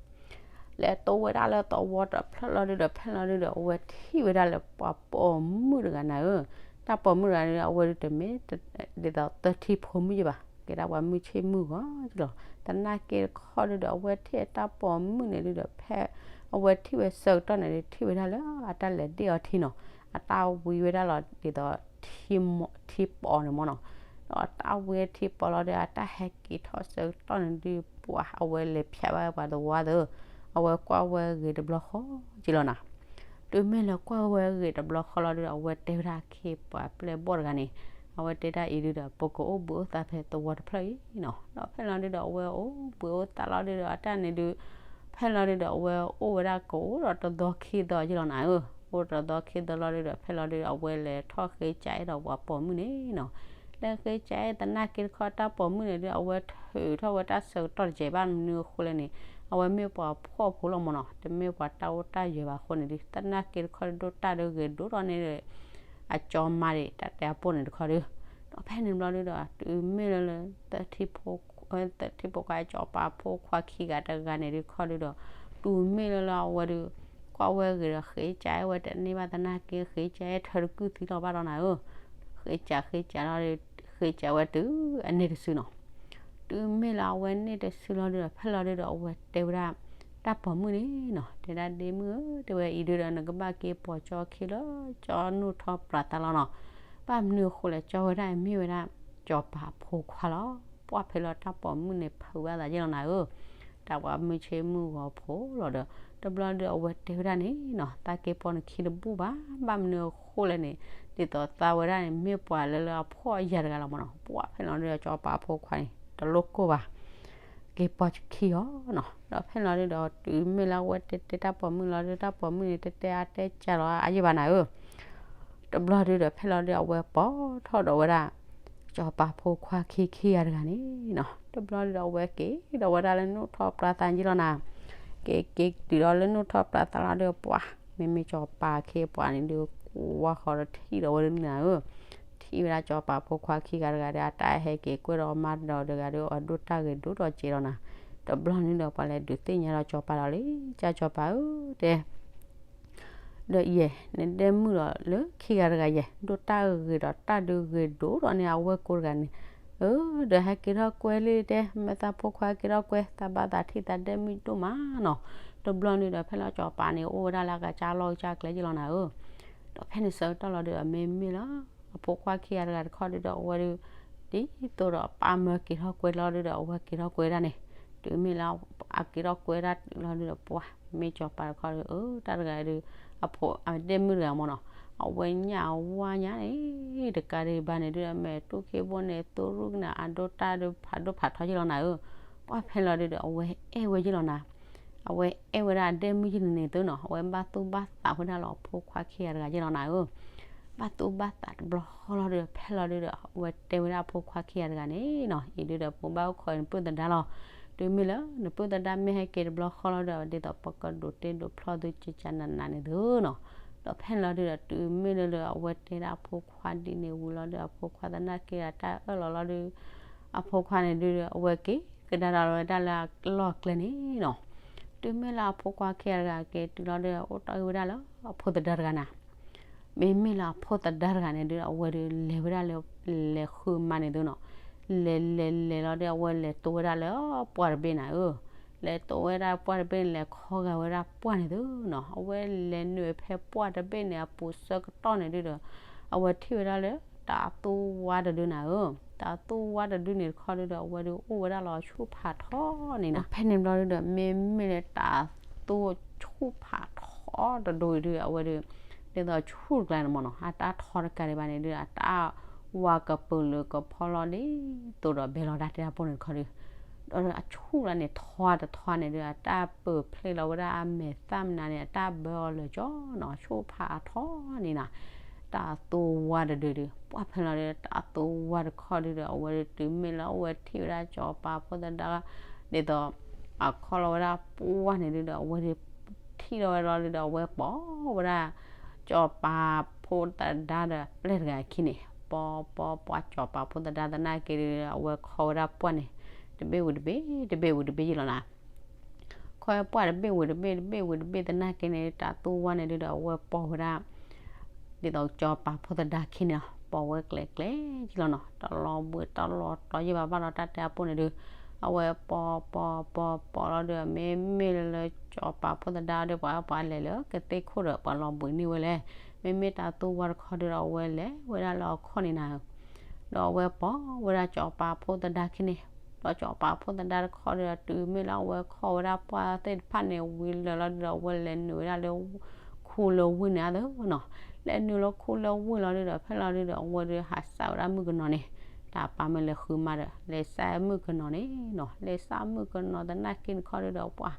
လဲၤတိၢ်ဝဲဒၣ်လၢသဝီတဖျၢၣ်လီၤဒုဒီး ဖဲန့ၣ်လီၤဒုဒီး အဝဲထံၣ်ဝဲဒၣ်လၢပှၤပိာ်မုၣ်တဂၤနၤဧၢ. တၢ်ပိာ်မုၣ်တဂၤဒုဒီး အဝဲဒုးတမ့ၢ် ဒ်သိးသထံဖိမုၣ်ယဲၢ်ဘၣ်, ကဲဒၣ်ပှၤမုၢ်ဆ့ၣ်မုၢ်ဂီၤလီၤ. သနာ်က့တခီဒုဒီး အဝဲထံၣ်အတၢ်ပိာ်မုၣ်န့ၣ်ဒုဒီး ဖဲအဝဲထံၣ်ဝဲဆၢကတီၢ်န့ၣ်ဒုး ထံၣ်ဝဲဒၣ်လၢအတၢ်လဲၤဒ့ၣ်အီၤထံနီၤ, အတၢ်ဝံဝဲဒၣ်လီၤဒ်သိး ထံပိာ်န့ၣ်မၢ်နီၤ. ဒီးအတၢ်ဝံထံပိာ်လီၤဒီး အတၢ်ဟဲက့ၤထီၣ်ဆၢကတီၢ်န့ၣ်ဒုး ပှၤအဝဲလဲၤဖျါဘၣ်ပှၤသဝီသၢ, အဝဲကွၢ်ဝဲဂ့ၤတဘျီဃီက့လီၤနၤ. တုၤမ့ၢ်လၢကွၢ်ဝဲဂ့ၤတဘျီဃီလီၤဒုဒီး အဝဲတဲဝဲဒၣ်အခ့ပှၤပျဲၢ်ဘီၣ်တဂၤန့ၣ်, အဝဲတဲဒၣ်အံၤဒုဒီး ပကအိၣ်ဘှံးအိၣ်သါဖဲသဝီတဖျၢၣ်အံၤနီၤ. ဒီးဖဲလီၤဒုဒီး အဝဲအိၣ်ဘှံးအိၣ်သါလီၤဒုဒီး အတၢ်န့ၣ်ဒုး ဖဲလီၤဒုဒီး အဝဲအိၣ်ဝဲဒၣ်ကအိၣ်ဒီးတသီခံသီက့လီၤနၤဧၢ. အိၣ်တသီခံသီလီၤဒုဒီး ဖဲလီၤဒုဒီး အဝဲလဲၤထီၣ်ဃ့ကၠးအဲၣ်ဒီးပှၤပိာ်မုၣ်န့ၣ်နီၤ. လဲၤဃ့ကၠးအဲၣ်သနာ်က့တခီတၢ်ပိာ်မုၣ်န့ၣ်ဒုး အဝဲထုးထီၣ်ဝဲတၢ်ဆၢကတီၢ်တစဲးဘၣ်မနုၤအဃိလဲၣ်န့ၣ်, အဝဲမ့ၢ်ပှၤဖှီၣ်ဖိလီၤမၢ်နီၤ, တမ့ၢ်ပှၤတၢ်အိၣ်တၢ်ယၢၤဘၣ်အဃိန့ၣ်ဒုး သနာ်က့တခီဒိၣ်တၢ်ဒုးဂ့ၤဒိၣ်ထီၣ်န့ၣ်ဒီး အကၠီမါဒံး တၢ်တဲအပိၢ်န့ၣ်တခီဒုး, ဒီးဖဲန့ၣ်ဘျီဒုဒီး တုၤမ့ၢ်လၢလၢ သထံဖိခွါ စီၤပၤဖိခွါခံဂၤတဂၤန့ၣ်ဒုးခီဒုဒီး တုၤမ့ၢ်လၢလၢအဝဲဒုး ကွၢ်ဝဲဂ့ၤဒီး ဃ့ကၠးအဲၣ်ဝဲတန့ၢ်ဘၣ်သနာ်က့ ဃ့ကၠးအဲၣ်ထၢတကုၢ်သံလီၤဘၣ်ဒီးနၤဧၢ. ဃ့ကၠးဃ့ကၠးလီၤဒုး ဃ့ကၠးဝဲတုၤအန့ၢ်တစုနီၤ. တုၤမ့ၢ်လၢအဝဲန့ၢ်တစုလီၤဒုဒီး ဖဲလီၤဒုဒီး အဝဲတဲဝဲဒၣ် တၢ်ပိာ်မုၣ်န့ၣ်နီၤ, တဲဒၣ်ဒ့မုၣ်ဧၢ, တဲဝဲအံၤဒုဒီး နကဘၣ်က့ၤပိာ်ကၠီခံလၢ ကၠီနုၢ်ထီၣ်ပြးသးလီၤနီၤ. ဘၣ်မနုၤအဃိလဲၣ် ကၠီဝဲဒၣ်အံၤမ့ၢ်ဝဲဒၣ် စီၤပၤဖိခွါလီၤ. ပှၢ်ဖဲလီၤတၢ်ပိာ်မုၣ်န့ၣ် ဖုးဘၣ်သးယဲၢ်လီၤနၤဧၢ. တၢ်ပှၤမုၢ်ဆ့ၣ်မုၢ်ဂီၤဖိလီၤဒီး တဘျီဒုဒီး အဝဲတဲဝဲဒၣ်န့ၣ်နီၤ, သးက့ၤပိာ်နခံတဘူၣ်ဘၣ်, ဘၣ်မနုၤအဃိလဲၣ်န့ၣ် ဒ်သိးသးဝဲဒၣ်န့ၣ် မ့ၢ်ပှၤလၢလၢအဖှီၣ်အယာ်တဂၤလီၤမၢ်နီၤ. ပှၢ်ဖဲလီၤဒုဒီး စီၤပၤဖိခွါန့ၣ် တလိၣ်ကိၢ်ဘၣ် က့ၤပိာ်ခံအီၤနီၤ. ဒီးဖဲလီၤဒုဒီး တုၤမ့ၢ်လၢအဝဲတဲတဲတၢ်ပိာ်မုၣ်လီၤဒု တၢ်ပိာ်မုၣ်န့ၣ် တဲတဲအါတဲကၢ်လီၤအါယဲၢ်ဘၣ်နၤဧၢ. တဘျီဒုဒီး ဖဲလီၤဒုဒီး အဝဲပိာ်ထီၣ်ဒီးဝဲဒၣ် စီၤပၤဖိခွါခံခံဂၤတဂၤန့ၣ်နီၤ. တဘျီဒုဒီး အဝဲက့ၤဒီးဝဲဒၣ်လၢနုၢ်ထီၣ်ပြးသးက့လီၤနၤ. က့ၤက့ၤတုၤဒီးလၢနုၢ်ထီၣ်ပြးသးလီၤဒုဒီး ပှၢ် မ့မ့ၢ်စီၤပၤခ့ပှၤန့ၣ်ဒုး ကွၢ်ဃီဒီးထံၣ်ဒီးဝဲဒၣ်နၤဧၢ. ထံၣ်ဝဲဒၣ်စီၤပၤဖိခွါခံဂၤတဂၤဒီး အတၢ်ဟဲက့ၤကွဲဒီးအမါဒီးတဂၤဒီး အဒိၣ်တၢ်ဂ့ၤဒိၣ်ဒီးကဲဒီးနၤ. တဘျီန့ၣ်ဒီး ပှၤလဲၤဒုးသ့ၣ်ညါဒီးစီၤပၤဒီးလံ, ကၢ်စီၤပၤဧၢ တဲ ဒီးယဲၢ် နဒဲမုၣ်ဒီးလၢခံဂၤတဂၤယဲၢ် ဒိၣ်တၢ်ဂ့ၤဒီးတၢ်ဒုးဂ့ၤဒိၣ်ဒီးန့ၣ် အဝဲကိးတဂၤန့ၣ်, အၢ ဒီးဟဲက့ၤထီၣ်ကွဲလံတဲ မ့ၢ်သးဖိခွါက့ၤထီၣ်ကွဲ သးဘၣ်သးထံၣ်သးဒဲမုၣ်ဒိၣ်မးနီၤ. တဘျီန့ၣ်ဒီး ဖဲလၢစီၤပၤန့ၣ် အိၣ်ဝဲဒၣ်လၢအကစၢ်လီၢ်ကစၢ်ကျဲက့လီၤနၤဧၢ. ဒီးဖဲန့ၣ်ဆၢကတီၢ်လီၤဒီး မ့မ့ၢ်လၢ အဖိခွါခံဂၤတဂၤတခီဒုဒီး အဝဲဒု ဒ်သိးဒီးအပၢ်မၢက့ၤထီၣ်ကွဲလီၤဒုဒီး အဝဲက့ၤထီၣ်ကွဲဒၣ်န့ၣ်, တုၤမ့ၢ်လၢအက့ၤထီၣ်ကွဲဒၣ်တုၤလီၤဒုဒီး ပှၢ်မ့ၢ်စီၤပၤတခီဒီး အၢ တၢ်တဂၤဒု အဖိအဒဲမုၣ်တဂၤမ့ၢ်နီၤ, အဝဲညၣ်အဝါညါန့ၣ် တကးဒံးဘၣ်န့ၣ်ဒုဒီး မဲာ်တူၢ်ခံဘိန့ၣ် သူရူၢ်ကနၣ်အဒိၣ်တၢ်ဒု ဖးဒိၣ်ဖးထီက့လီၤနၤဧၢ. ပှၢ်ဖဲလီၤဒုဒီး အဝဲအဲၣ်ဝဲက့လီၤနၤ အဝဲအဲၣ်ဝဲဒၣ်အဒဲမုၣ်က့န့ၣ်န့ၣ်သုနီၤ, အဝဲဘၣ်သူၣ်ဘၣ်သးဝဲဒၣ်လီၤအဖိခွါခံဂၤတဂၤက့လီၤနၤဧၢ. ဘၣ်သူၣ်ဘၣ်သးတဘျီဃီလီၤဒုဒီး ဖဲလီၤဒုဒီး အဝဲတဲဝဲဒၣ်အဖိခွါခံဂၤတဂၤန့ၣ်နီၤ, အံၤဒုဒီး ပကဘၣ်အိၣ်ခိးနပုၢ်သဒါလီၤ. တုၤမ့ၢ်လၢနပုၢ်သဒါမ့ၢ်ဟဲက့ၤတဘျီဃီလီၤဒီး ဒ်သိးပကဒိးတ့ဒိးဖျီသုကကနးနးန့ၣ်သုနီၤ. ဒီးဖဲန့ၣ်လီၤဒုဒီး တုၤမ့ၢ်လၢအဝဲတဲဒၣ်အဖိခွါဒ်န့ၣ်ဝံၤလီၤဒီး အဖိခွါသနာ်က့ဒီးတၢ်အၢၣ်လီၤလီၤဒု အဖိခွါန့ၣ်ဒုဒီး အဝဲက့ၤကဒါဒီးဝဲဒၣ်လၢအလီၢ်ကျဲန့ၣ်နီၤ. တုၤမ့ၢ်လၢအဖိခွါခံဂၤတဂၤက့ၤတုၤလီၤဒီး အိၣ်တီၢ်ဂ့ၤဝဲဒၣ်လၢအဖိသဒါတဂၤနၤ မ့မ့ၢ်လၢအဖိသဒါတဂၤန့ၣ်ဒု အဝဲဒု လဲၤဝဲဒၣ်လၢ လဲၤဃုမါန့ၣ်သုနီၤ, လဲၤလဲၤလဲၤလီၤဒီး အဝဲလဲၤတိဝဲဒၣ်လၢပှၢ်တဘ့ၣ်နၤဧၢ, လဲၤတိဝဲဒၣ်ပှၢ်တဘ့ၣ်န့ၣ် လဲၤခီဂာ်ဝဲဒၣ်ပှၢ်န့ၣ်သုနီၤ, အဝဲလဲၤနုာ်ဖဲပှၢ်တဘ့ၣ်န့ၣ် အပူၤဆၢကတီၢ်န့ၣ်ဒုဒီး အဝဲထံၣ်ဝဲဒၣ်လၢ တၤသူဝါတဒုနၤဧၢ, တၤသူဝါတဒုန့ၣ်တခီဒုဒီး အဝဲဒု အိၣ်ဝဲဒၣ်လီၤဆူၣ်ဖးထီန့ၣ်နၤ, ဖဲန့ၣ်ဘျီဒုဒီး မ့မ့ၢ်လၢတၤသူဆူၣ်ဖးထီတဒုဒု အဝဲဒု ဒ်သိးဆူၣ်တကျါန့ၣ်မ့ၢ်နီၤ, အတၢ်ထီတကးဒံးဘၣ်န့ၣ်ဒု အတၢ်ဝါကပၢၤလၢကဖီလီၤဒ်သိးဒီးဘဲလီၤဒၣ်တဲတၢ်ပိၢ်န့ၣ်တခီဒု, ဒီးအဆူၣ်လၢန့ၣ်ထီတထီန့ၣ်ဒု အတၢ်ပၢၢ်ဖျ့လီၤဝဲဒၣ်အမဲာ်သၣ်မနုၤန့ၣ် အတၢ်ဘၢအီၤလၢာ်ကၠီနီၤ, ဆူၣ်ဖးထီန့ၣ်နၤ, တၤသူဝါတဒုဒု ပှၢ်ဖဲလီၤဒု တၤသူဝါတခီဒုဒီး အဝဲဒု တုၤမ့ၢ်လၢအဝဲထံၣ်ဝဲဒၣ်စီၤပၤဖိသဒါ ဒ်သိး အခီလီၤဝဲဒၣ်ပှၢ်န့ၣ်ဒုဒီး အဝဲဒု ထံၣ်လီၤဝဲလီၤဒုဒီး အဝဲပိာ်ဝဲဒၣ် စီၤပၤဖိသဒါဒီးပျဲၢ်တဂၤအခံန့ၣ် ပိာ်ပိာ်ပိာ် စီၤပၤဖိသဒါသနာ်က့ဒု အဝဲခီဝဲဒၣ်ပှၢ်န့ၣ် တဘ့ၣ်ဝံၤတဘ့ၣ် တဘ့ၣ်ဝံၤတဘ့ၣ်ယံလီၤနၤ ခီပှၢ်တဘ့ၣ်ဝံၤတဘ့ၣ် တဘ့ၣ်ဝံၤတဘ့ၣ်သနာ်က့န့ၣ် တၤသူဝါန့ၣ်ဒုဒီး အဝဲပိာ်ဝဲဒၣ် ဒ်သိးစီၤပၤဖိသဒါခံန့ၣ်လီၤ, ပိာ်ဝဲကျဲကျဲယံလီၤနီၤ, တလီၤဘှံးတလီၤတီၤယံဘၣ်ဘၣ်လီၤ တၢ်တဲအပိၢ်န့ၣ်ဒု, အဝဲပိာ်ပိာ်ပိာ်ပိာ်လီၤဒု မ့မ့ၢ်လၢစီၤပၤဖိသဒါဒီး ပှၤပှၤလဲၤလၢကသ့ၣ်ခိၣ်ဒီး ပှၤလီၤဘှံးန့ၢ်ဝဲလဲၣ်, မ့မ့ၢ်တၤသူဝါတခီဒုဒီး အဝဲလဲၤဝဲဒၣ်လၢအခီၣ်န့ၣ်နၤ ဒီးအဝဲပိာ်ဝဲဒၣ်စီၤပၤဖိသဒါခံန့ၣ်, ဒီးစီၤပၤဖိသဒါတခီဒုဒီး တုၤမ့ၢ်လၢအဝဲခီဝဲဒၣ်ပှၢ်သ့ၣ်တဖၣ်န့ၣ် ဝံၤလၢာ်လီၤဒုဒီး အဝဲလဲၤနုာ်ဝဲဒၣ်လၢ ခူလၢဝ့ၢ်န့ၣ်အသိးနီၤ, လဲၤနုာ်လၢခူလၢဝ့ၢ်လီၤဒုဒီး ဖဲလီၤဒုဒီး အဝဲဒုးဟးစၢ်ဝဲဒၣ်မုၣ်ကနီၤန့ၣ်, တၢ်ပာ်မ့ၢ်လဲၤဃုမါဒီး လဲၤစၢ်မုၣ်ကနီၤန့ၣ်နီၤ, လဲၤစၢ်မုၣ်ကနီၤသနာ်က့န့ၣ်တခီဒုဒီး ပှၢ်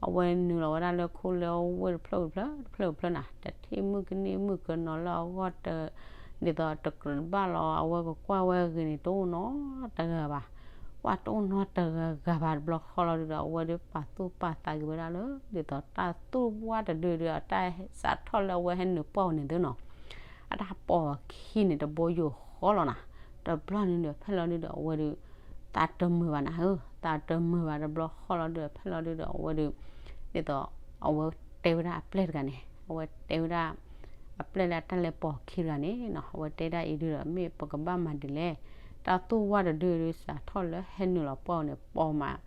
အဝဲနုာ်လီၤဝဲဒၣ်လၢခူလၢဝ့ၢ်တဖျၢၣ်တဖျၢၣ်တဖျၢၣ်တဖျၢၣ်နၤ, တထံၣ်မုၣ်ကနံၣ်မုၣ်ကနီၤလၢအဂီၢ်တ ဒ်သိးတကြၢးဘၣ်လီၤ အဝဲကကွၢ်ဝဲအဂ့ၤန့ၣ် တအိၣ်နီတဂၤဘၣ်, ပှၢ်တအိၣ်နီတဂၤဂၤဘၣ်တဘျီဃီလီၤဒုဒီး အဝဲဒုးပာ်သူၣ်ပာ်သးက့ၤဝဲဒၣ်လၢ ဒ်သိးတၢ်သူၣ်ဝါတဒုဒီး အတၢ်စးထီၣ်လၢအဝဲဟဲနုာ်ပှၢ်အီၤန့ၣ်သုနီၤ, အတၢ်ပိာ်အခံန့ၣ် တဘိယူၢ်ဃီလီၤနၤ, တဘျီန့ၣ်ဒီး ဖဲလီၤဒုဒီး အဝဲဒုး သးတမုာ်ဘၣ်နၤဧၢ, သးတမုာ်ဘၣ်တဘျီဃီလီၤဒုဒီး ဖဲလီၤဒုဒီး အဝဲဒုး ဒ်သိး အဝဲတဲဝဲဒၣ်အပျဲၢ်တဂၤန့ၣ်, အဝဲတဲဝဲဒၣ် အပျဲၢ်လၢအတၢ်လဲၤပိာ်အခံတဂၤန့ၣ်နီၤ, အဝဲတဲဒၣ်အံၤဒုဒီး မ့ၢ်ပကဘၣ်မၤဒ်လဲၣ်, တၢ်သူၣ်ဝါတဒုဒုးစးထီၣ်လၢဟဲနုာ်လီၤပှၢ်အီၤန့ၣ် ပိာ်မး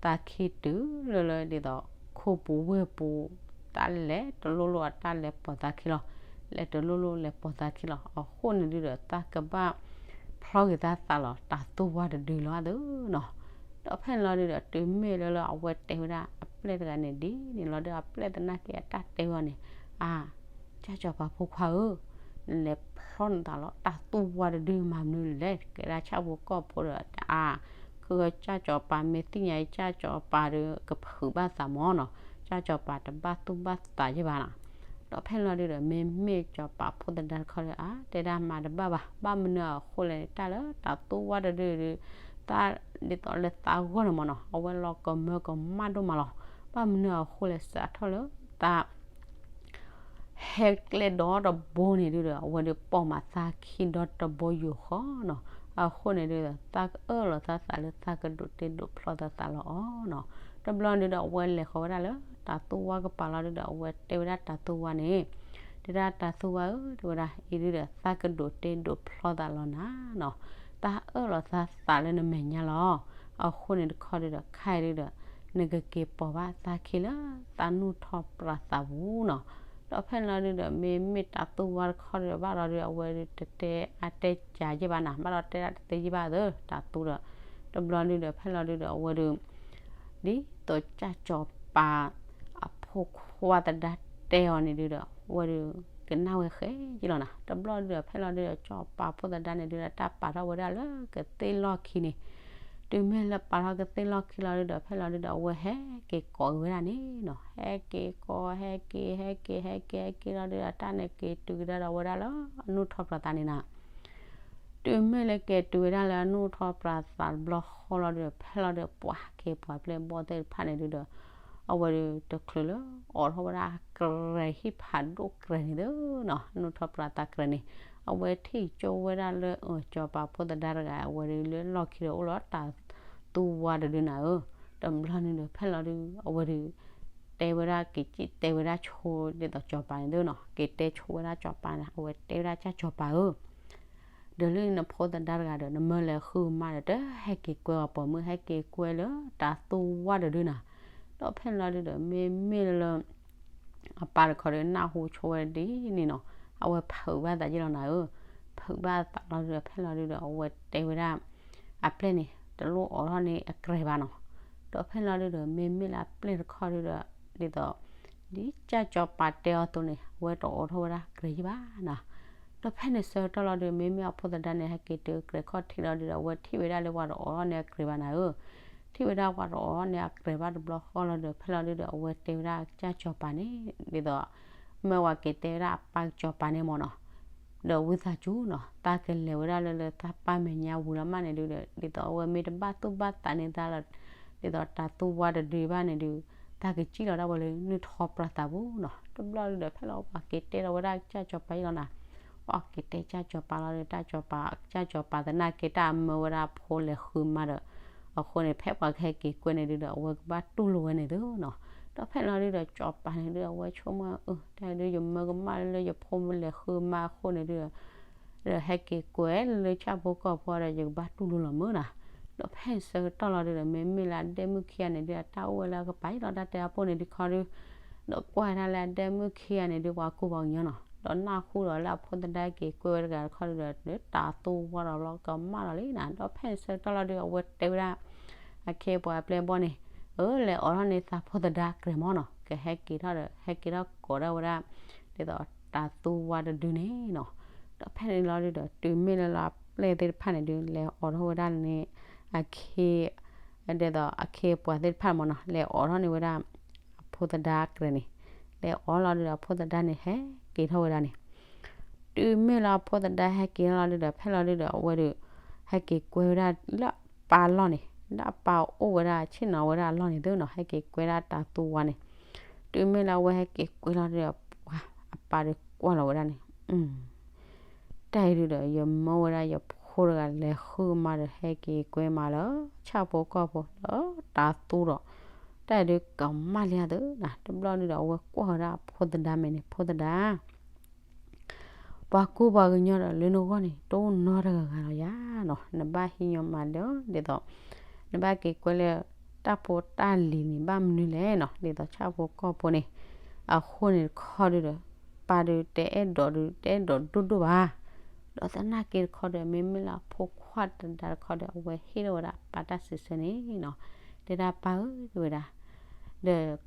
သးခံတုၤလၢလၢဒ်သိး ခိပူၤဝ့ၢ်ပူၤ တၢ်လဲၤတလိၣ်လိၣ်အတၢ်လဲၤပိာ်သးခံလီၤ, လဲၤတလိၣ်လိၣ်လဲၤပိာ်သးခံလီၤ, အဃိန့ၣ်ဒုဒီး သးကဘၣ်ဖျီက့ၤသးသးလီၤ တၢ်သူၣ်ဝါတဒုလီၤအသိးနီၤ, ဒီးဖဲန့ၣ်လီၤဒုဒီး တုၤမ့ၢ်လၢလၢအဝဲတဲဝဲဒၣ်အပျဲၢ်တဂၤန့ၣ်ဒ်န့ၣ်လီၤဒု အပျဲၢ်သနာ်က့အတၢ်တဲဝဲအီၤန့ၣ်, အါ ကၢ်စီၤပၤဖိခွါဧၢ, နလဲၤဖျီနသးလီၤ တၢ်သူၣ်ဝါတဒုမၤမနုၤလဲၣ်, ကဲဒၣ်ဆၣ်ဖိကီၢ်ဖိဒီး အါ ခုကၢ်စီၤပၤမ့ၢ်သ့ၣ်ညါအံၤ ကၢ်စီၤပၤဒီးကဖုးဘၣ်သးမၢ်နီၤ, ကၢ်စီၤပၤတဘၣ်သူၣ်ဘၣ်သးယဲၢ်ဘၣ်နီၤ, ဒီးဖဲန့ၣ်လီၤဒုဒီး မ့မ့ၢ်စီၤပၤဖိသဒါတခီဒီး အါ တဲဒၣ်မၤတဘၣ်ဘၣ်, ဘၣ်မနုၤအဃိလဲၣ်န့ၣ် တၢ်လၢတၢ်သူၣ်ဝါတဒုဒု သးဒ်သိးလၢသးဂီၢ်န့ၣ်မၢ်နီၤ, အဝဲလီၤကမၢကမၣ်ဒိၣ်မးလီၤ, ဘၣ်မနုၤအဃိလဲၣ် စးထီၣ်လၢသး ဟဲကျဲဒီတဘိန့ၣ်ဒုဒီး အဝဲဒုးပိာ်မးသးခံဒီတဘိယူၢ်ဃီနီၤ, အဃိန့ၣ်ဒုဒီး သးကအၢၣ်လီၤသးသးလၢသးကဒိးတ့ဒိးဖျီသးသးလီၤအီၤနီၤ, တဘျီဒုဒီး အဝဲလဲၤဃီၤဝဲဒၣ်လၢတၢ်သူၣ်ဝါကပၤလီၤဒုဒီး အဝဲတဲဝဲဒၣ်တၢ်သူၣ်ဝါန့ၣ် တဲဒၣ်တၤသူဝါဧၢ တဲဝဲဒၣ် အံၤဒုဒီး သးကဒိးတ့ဒိးဖျီသးလီၤနၤနီၤ, သးအၢၣ်လီၤသးသးလၢနမဲာ်ညါလီၤ. အဃိန့ၣ်တခီဒုဒီး ခဲအံၤဒုဒီး နကက့ၤပိာ်ဘၣ်သးခံလၢသးနူၢ်ထီၣ်ပြးသးပူၤနီၤ. ဒီးဖဲန့ၣ်လီၤဒုဒီး မ့မ့ၢ်တၤသူဝါတခီဒုဒီး ဘၣ်ဒီးဒု အဝဲဒုတတဲအါတဲစှၤယဲၢ်ဘၣ်နၤ, ဘၣ်ဒီးတဲဒၣ်တသ့ယဲၢ်ဘၣ်သ့ တၤသူဒီး တဘျီဒုဒီး ဖဲလီၤဒုဒီး အဝဲဒု ဒ်သိးကၢ်စီၤပၤအဖိခွါသဒါတဲအီၤန့ၣ်ဒုဒီး အဝဲဒု ကနၣ်ဝဲဃဲယလီၤနၤ. တဘျီဒုဒီး ဖဲလီၤဒုဒီး စီၤပၤဖိသဒါန့ၣ်ဒုဒီး တၢ်ပာ်ထီၣ်ဝဲဒၣ်လၢကသ့ၣ်လီၢ်ခံန့ၣ်, တုၤမ့ၢ်လၢပာ်ထီၣ်ကသ့ၣ်လီၢ်ခံလီၤဒုဒီး ဖဲလီၤဒုဒီး အဝဲဟဲက့ၤကိးက့ၤဝဲဒၣ်န့ၣ်နီၤ, ဟဲက့ၤကိး ဟဲက့ၤ ဟဲက့ၤ ဟဲက့ၤ ဟဲက့ၤလီၤဒုဒီး တၢ်န့ၣ်က့ၤတုၤကဒါဒီးဝဲဒၣ်လၢအနူၢ်ထီၣ်ပြးသးန့ၣ်နၤ. တုၤမ့ၢ်လၢက့ၤတုၤဝဲဒၣ်လၢအနူၢ်ထီၣ်ပြးသးတဘျီဃီလီၤဒုဒီး ဖဲလီၤဒုဒီး ပှၤဟဲက့ၤပှၤပျဲၢ်ဘီၣ်သ့ၣ်တဖၣ်န့ၣ်ဒုဒီး အဝဲဒုတချုးလၢအိးထီၣ်ဝဲဒၣ်အကြဲၤဟံၣ်ဖးဒိၣ်ကြဲၤန့ၣ်သ့နီၤ, အနူၢ်ထီၣ်ပြးသးကြဲၤန့ၣ်, အဝဲထံၣ်ကၠိဝဲဒၣ်လၢ စီၤပၤဖိသဒါတဂၤ အဝဲဒုလၢလီၢ်ခံဒီးအိၣ်လီၤတၤသူဝါတဒုနၤဧၢ. တဘျီန့ၣ်ဒီး ဖဲလီၤဒု အဝဲဒု တဲဝဲဒၣ်က့ၤစံၣ်တဲဝဲဒၣ်ဆိဒ်သိးစီၤပၤန့ၣ်သ့နီၤ, က့ၤတဲဆိဝဲဒၣ်စီၤပၤန့ၣ် အဝဲတဲဝဲဒၣ်ကၢ်စီၤပၤဧၢ ဒီးလၢနဖိသဒါတဂၤဒီး နမၢလဲၤဃုမါဒီး တဟဲက့ၤကွဲအီၤပိာ်မုၣ် ဟဲက့ၤကွဲလၢတၤသူဝါတဒုနၤ. ဒီးဖဲန့ၣ်လီၤဒုဒီး မ့မ့ၢ်လၢ အပၢ်တခီဒီး နၢ်ဟူဆိဝဲဒ်န့ၣ်နီၤ, အဝဲဖုးဘၣ်သးယဲၢ်လီၤနၤဧၢ, ဖုးဘၣ်သးလီၤဒုဒီး ဖဲလီၤဒုဒီး အဝဲတဲဝဲဒၣ် အပျဲၢ်န့ၣ် တလိၣ်အိးထီၣ်န့ၢ်အကြဲၤဘၣ်နီၤ. ဒီးဖဲန့ၣ်လီၤဒုဒီး မ့မ့ၢ်လၢအပျဲၢ်တခီဒုဒီး ဒ်သိး ဒ်ကၢ်စီၤပၤတဲအီၤအသိးန့ၣ် အဝဲတအိးထီၣ်ဝဲဒၣ်ကြဲၤယဲၢ်ဘၣ်နီၤ. ဒီးဖဲန့ၣ်ဆၢကတီၢ်လီၤဒုး မ့မ့ၢ်အဖိသဒါန့ၣ် ဟဲက့ၤတုၤကြဲၤခီၣ်ထံးလီၤဒုဒီး အဝဲထံၣ်ဝဲဒၣ်လၢပှၤတအိးထီၣ်န့ၢ်အကြဲၤဘၣ်နၤဧၢ, ထံၣ်ဝဲဒၣ်ပှၤတအိးထီၣ်န့ၢ်အကြဲၤဘၣ်တဘျီဃီလီၤဒုး ဖဲလီၤဒုဒီး အဝဲတဲဝဲဒၣ်ကၢ်စီၤပၤန့ၣ် ဒ်သိး မၢဝဲက့ၤတဲဝဲဒၣ်အပၢ်စီၤပၤန့ၣ်မ့ၢ်နီၤ, ဒီးဝံသးစူၤနီၤ သးကလဲၤဝဲဒၣ်လၢလၢသးပၢ်မဲာ်ညါဝံၤလီၤမးန့ၣ်ဒုဒီး ဒ်သိးအဝဲမ့ၢ်တဘၣ်သူၣ်ဘၣ်သးန့ၢ်သးလီၤ ဒ်သိးတၤသူဝါတဒုဘၣ်န့ၣ်ဒုး သးကစံၣ်လီၤဒၣ်ဝဲလၢနုၢ်ထီၣ်ပြးသးပူၤနီၤ. တဘျီဒုဒီး ဖဲလီၤပှၤက့ၤတဲလီၤဝဲဒၣ်ကၢ်စီၤပၤယဲၢ်လီၤနၤ, ပှၤက့ၤတဲကၢ်စီၤပၤလီၤဒီး တၢ်စီၤပၤ ကၢ်စီၤပၤသနာ်က့တၢ်အမၢဝဲဒၣ်ဖိလဲၤဃုမါဒီး အဃိန့ၣ် ဖဲပှၤကဟဲက့ၤကွဲန့ၣ်ဒုဒီး အဝဲကဘၣ်တူၢ်လိာ်ဝဲန့ၣ်သ့နီၤ. ဒီးဖဲလီၤဒုဒီး စီၤပၤန့ၣ်ဒုး အဝဲဆိကမိၣ်အၢ တၢ်ဒုး ယမၢကမၣ်လၢယဖိလဲၤဃုမါအဃိန့ၣ်ဒုဒီး ဒီးဟဲက့ၤကွဲလၢဆၣ်ဖိကီၢ်ဖိဒီး ယကဘၣ်တူၢ်လိာ်လီၤမုၢ်နၤ. ဒီးဖဲဆၢကတီၢ်လီၤဒုဒီး မ့မ့ၢ်လၢအဒဲမုၣ်ခံဂၤန့ၣ်ဒုး အတၢ်အိၣ်ဝဲလၢအကပၤယံလီၤတၢ်တဲအပူၤန့ၣ်ဒုးခီဒုး ဒီးကွၢ်တၢ်လၢအဒဲမုၣ်ခံဂၤန့ၣ်ဒုး ပှၤကူပှၤကညီနီၤ, ဒီးနၢ်ဟူဒီးလၢအဖိသဒါက့ၤကွဲဝဲတဂၤတခီဒုဒီး တၤသူဝါဒီးလီၤကမၣ်လီၤလံနၤ. ဒီးဖဲဆၢကတီၢ်လီၤဒုး အဝဲတဲဝဲဒၣ် အခ့အပှၤအပျဲၢ်ဘီၣ်န့ၣ်, အၢ လဲၤအိးထီၣ်န့ၢ်သးဖိသဒါကြဲၤမ့ၢ်နီၤ, ကဟဲက့ၤထီၣ်ဒီး ဟဲက့ၤထီၣ်ကိးဒၣ်ဝဲဒၣ် ဒ်သိးတၤသူဝါတဒုန့ၣ်နီၤ. ဒီးဖဲန့ၣ်လီၤဒုဒီး တုၤမ့ၢ်လၢလၢအပျဲၢ်သ့ၣ်တဖၣ်န့ၣ်ဒုး လဲၤအိးထီၣ်ဝဲဒၣ်န့ၣ် အခ့ ဒ်သိးအခ့အပှၤသ့ၣ်တဖၣ်မ့ၢ်နီၤ လဲၤအိးထီၣ်န့ၢ်ဝဲဒၣ် အဖိသဒါကြဲၤန့ၣ်, လဲၤအိးလီၤဒုဒီး အဖိသဒါန့ၣ် ဟဲက့ၤထီၣ်ဝဲဒၣ်န့ၣ် တုၤမ့ၢ်လၢအဖိသဒါဟဲက့ၤထီၣ်လီၤဒုဒီး ဖဲလီၤဒုဒီး အဝဲဒုး ဟဲက့ၤကွဲဝဲဒၣ်လၢအပၢ်လီၢ်န့ၣ်, လၢအပၢ်အိၣ်ဝဲဒၣ်ဆ့ၣ်နီၤဝဲဒၣ်အလီၢ်န့ၣ်သ့နီၤ, ဟဲက့ၤကွဲဒၣ်တၤသူဝါန့ၣ်. တုၤမ့ၢ်လၢအဝဲဟဲက့ၤကွဲလီၤဒုဒီး ပှၤအပၢ်ဒုးကွၢ်လီၤဝဲဒၣ်န့ၣ် တၢ်အံၤဒုဒီး ယမၢဝဲဒၣ်ယဖိတဂၤလဲၤဃုမါဒီး ဟဲက့ၤကွဲမါလၢဆၣ်ဖိကီၢ်ဖိဒီးတၤသူဒီး တၢ်အံၤဒုးကမၣ်လံဧါသၢနၤ. တဘျီဒုဒီး အဝဲကွၢ်ဝဲဒၣ်အဖိသဒါမဲာ်န့ၣ်, ဖိသဒါ ပှၤကူပှၤကညီဒီးလၢနဂီၢ်န့ၣ် တအိၣ်နီတဂၤဂၤလီၤယါနီၤ, နဘၣ်ဟံးညီမးဒီး ဒ်သိး နဘၣ်က့ၤကွဲလၢတၢ်ဖိတၢ်လံၤန့ၣ် ဘၣ်မနုၤလဲၣ်နီၤ, ဒ်သိးဆၣ်ဖိကီၢ်ဖိန့ၣ်. အဃိန့ၣ်တခီဒုဒီး ပၢ်ဒုးတအဲၣ်ဒိးဒုး တအဲၣ်ဒိးဒိၣ်ဒိၣ်ဘၣ်. ဒီးသနာ်က့တခီဒီး မ့မ့ၢ်လၢအဖိခွါသဒါတခီဒီး အဝဲဟ့ၣ်ထီၣ်ဝဲဒၣ်အပၢ်တၢ်စံးဆၢန့ၣ်နီၤ, တဲဒၣ်ပၢ်ဧၢ တဲဝဲဒၣ် ဒီး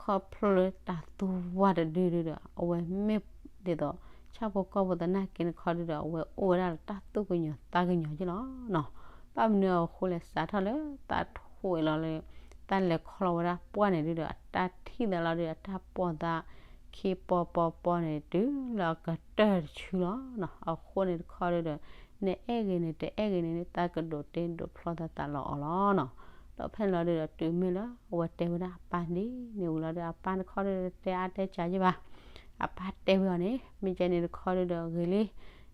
ခီဖျိလၢတၤသူဝါတဒုဒုဒီး အဝဲမ့ၢ်ဒ်သိး ဆၣ်ဖိကီၢ်ဖိသနာ်က့တခီဒုဒီး အဝဲအိၣ်ဝဲဒၣ်လၢတၢ်သူၣ်ကညီၤသးကညီၤက့လီၤနီၤ. ဘၣ်မနုၤအဃိလဲၣ် စးထီၣ်လၢသးထီၣ်ဝဲလီၤလၢ တၢ်လဲၤခီလီၤဝဲဒၣ်ပှၢ်န့ၣ်ဒုဒီး အတၢ်ထံၣ်သးလီၤဒုဒီး အတၢ်ပိာ်သး ခံပီၤပီၤပီၤန့ၣ် တုၤလၢအကတၢၢ်တဆူလီၤနီၤ. အဃိန့ၣ်တခီဒုဒီး နအဲၣ်ဂ့ၤန့ၣ် တအဲၣ်ဂ့ၤန့ၣ် သးကဒိးတ့ဒိးဖျီသးသးလီၤအီၤလီၤနီၤ. ဒီးဖဲန့ၣ်လီၤဒုဒီး တုၤမ့ၢ်လၢအဝဲတဲဝဲဒၣ်အပၢ်ဒ်န့ၣ်ဝံၤလီၤဒီး အပၢ်တခီဒုဒီး တဲအါတဲစှၤယဲၢ်ဘၣ်. အပၢ်တဲဝဲအီၤန့ၣ် မ့ၢ်ကဲန့ၣ်တခီဒုဒီး ဂ့ၤလံ,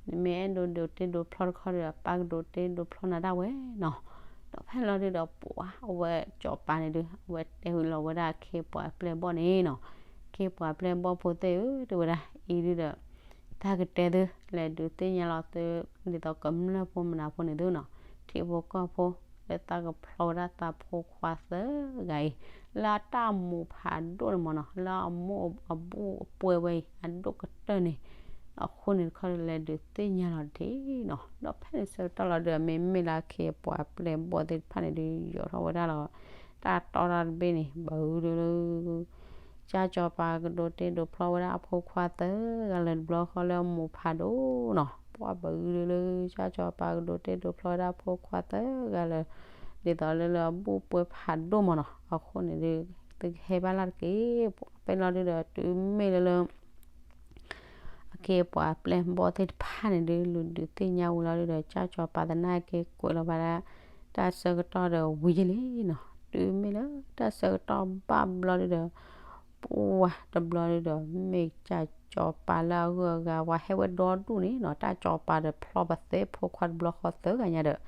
နမ့ၢ်အဲၣ်ဒိးဒိးတ့ဒိးဖျီတခီဒုဒီး အပၢ်ကဒိးတ့ဒိးဖျီနၤဒၣ်ဝဲနီၤ. ဒီးဖဲန့ၣ်လီၤဒုဒီး ပှၤအဝဲစီၤပၤန့ၣ်ဒု အဝဲတဲဝံၤလီၤဝဲဒၣ်အခ့အပှၤအပျဲၢ်အဘီၣ်န့ၣ်နီၤ. အခ့ပှၤပျဲၢ်ဘီၣ်ဖိသ့ၣ်ဧၢ တဲဝဲဒၣ်အံၤဒုဒီး တၢ်ကတဲသု လဲၤဒုးသ့ၣ်ညါလီၤသု ဒ်သိးကမျၢၢ်ဖိမနုၤဖိန့ၣ်သုနီၤ, ထံဖိကီၢ်ဖိ လၢသးကဖျီဝဲဒၣ်သးဖိခွါသၢဂၤအံၤ လၢအတၢ်မိၣ်ဖးဒိၣ်န့ၣ်မ့ၢ်နီၤ, လၢအမိၢ်အဘူၣ်အပှဲၤဝဲအံၤ အဒိၣ်ကတၢၢ်န့ၣ် အဃိန့ၣ်တခီဒီး လဲၤဒုးသ့ၣ်ညါလီၤတထံၣ်နီၤ. ဒီးဖဲန့ၣ်ဆၢကတီၢ်လီၤဒုဒီး မ့မ့ၢ်လၢအခ့အပှၤပျဲၢ်ဘီၣ်သ့ၣ်တဖၣ်န့ၣ်ဒုး ယိးထီၣ်ဝဲဒၣ်လီၤ တၢ်တီတၢ်တဘ့ၣ်န့ၣ် ဘၣ်အူဒုလၢ ကၠၢ်ကၠီၤပၤကဒိးတ့ဒိးဖျီဝဲဒၣ်အဖိခွါသၢဂၤလၢၤတဘျီဃီလၢအမိၢ်ဖးဒိၣ်နီၤ, ပှၤဘၣ်အူဒုလၢ ကၠၢ်ကၠီၤပၤကဒိးတ့ဒိးဖျီဝဲဒၣ်အဖိခွါသၢဂၤလၢၤ ဒ်သိးလၢလၢအဘူၣ်ပှဲၤဖးဒိၣ်မ့ၢ်နီၤ, အဃိန့ၣ်ဒုး သုကဟဲဘၣ်လၢ်တက့ၢ်. ပှၤဖဲလီၤဒုဒီး တုၤမ့ၢ်လၢလၢ အခ့အပှၤပျဲၢ်ဘီၣ်သ့ၣ်တဖၣ်န့ၣ်ဒုး လူၤဒုးသ့ၣ်ညါဝံၤလီၤဒုဒီး ကၠၢ်ကၠီၤပၤသနာ်က့ကွဲးလီၤဘၣ်ဒၣ် တၢ်ဆၢကတီၢ်ဒီးဝံၤယလံနီၤ, တုၤမ့ၢ်လၢတၢ်ဆၢကတီၢ်ဘၣ်ဘျီဒုဒီး ပှၤတဘျီဒုဒီး မ့ၢ်ကၠၢ်ကၠီၤပၤလၢအဂုၤအဂၤ ပှၤဟဲဝဲဒီဒူၣ်န့ၣ်နီၤ, တၢ်ကၠီၤပၤဒီးဖျီပသ့ဖိခွါတဘျီဃီသၢဂၤညါဒီး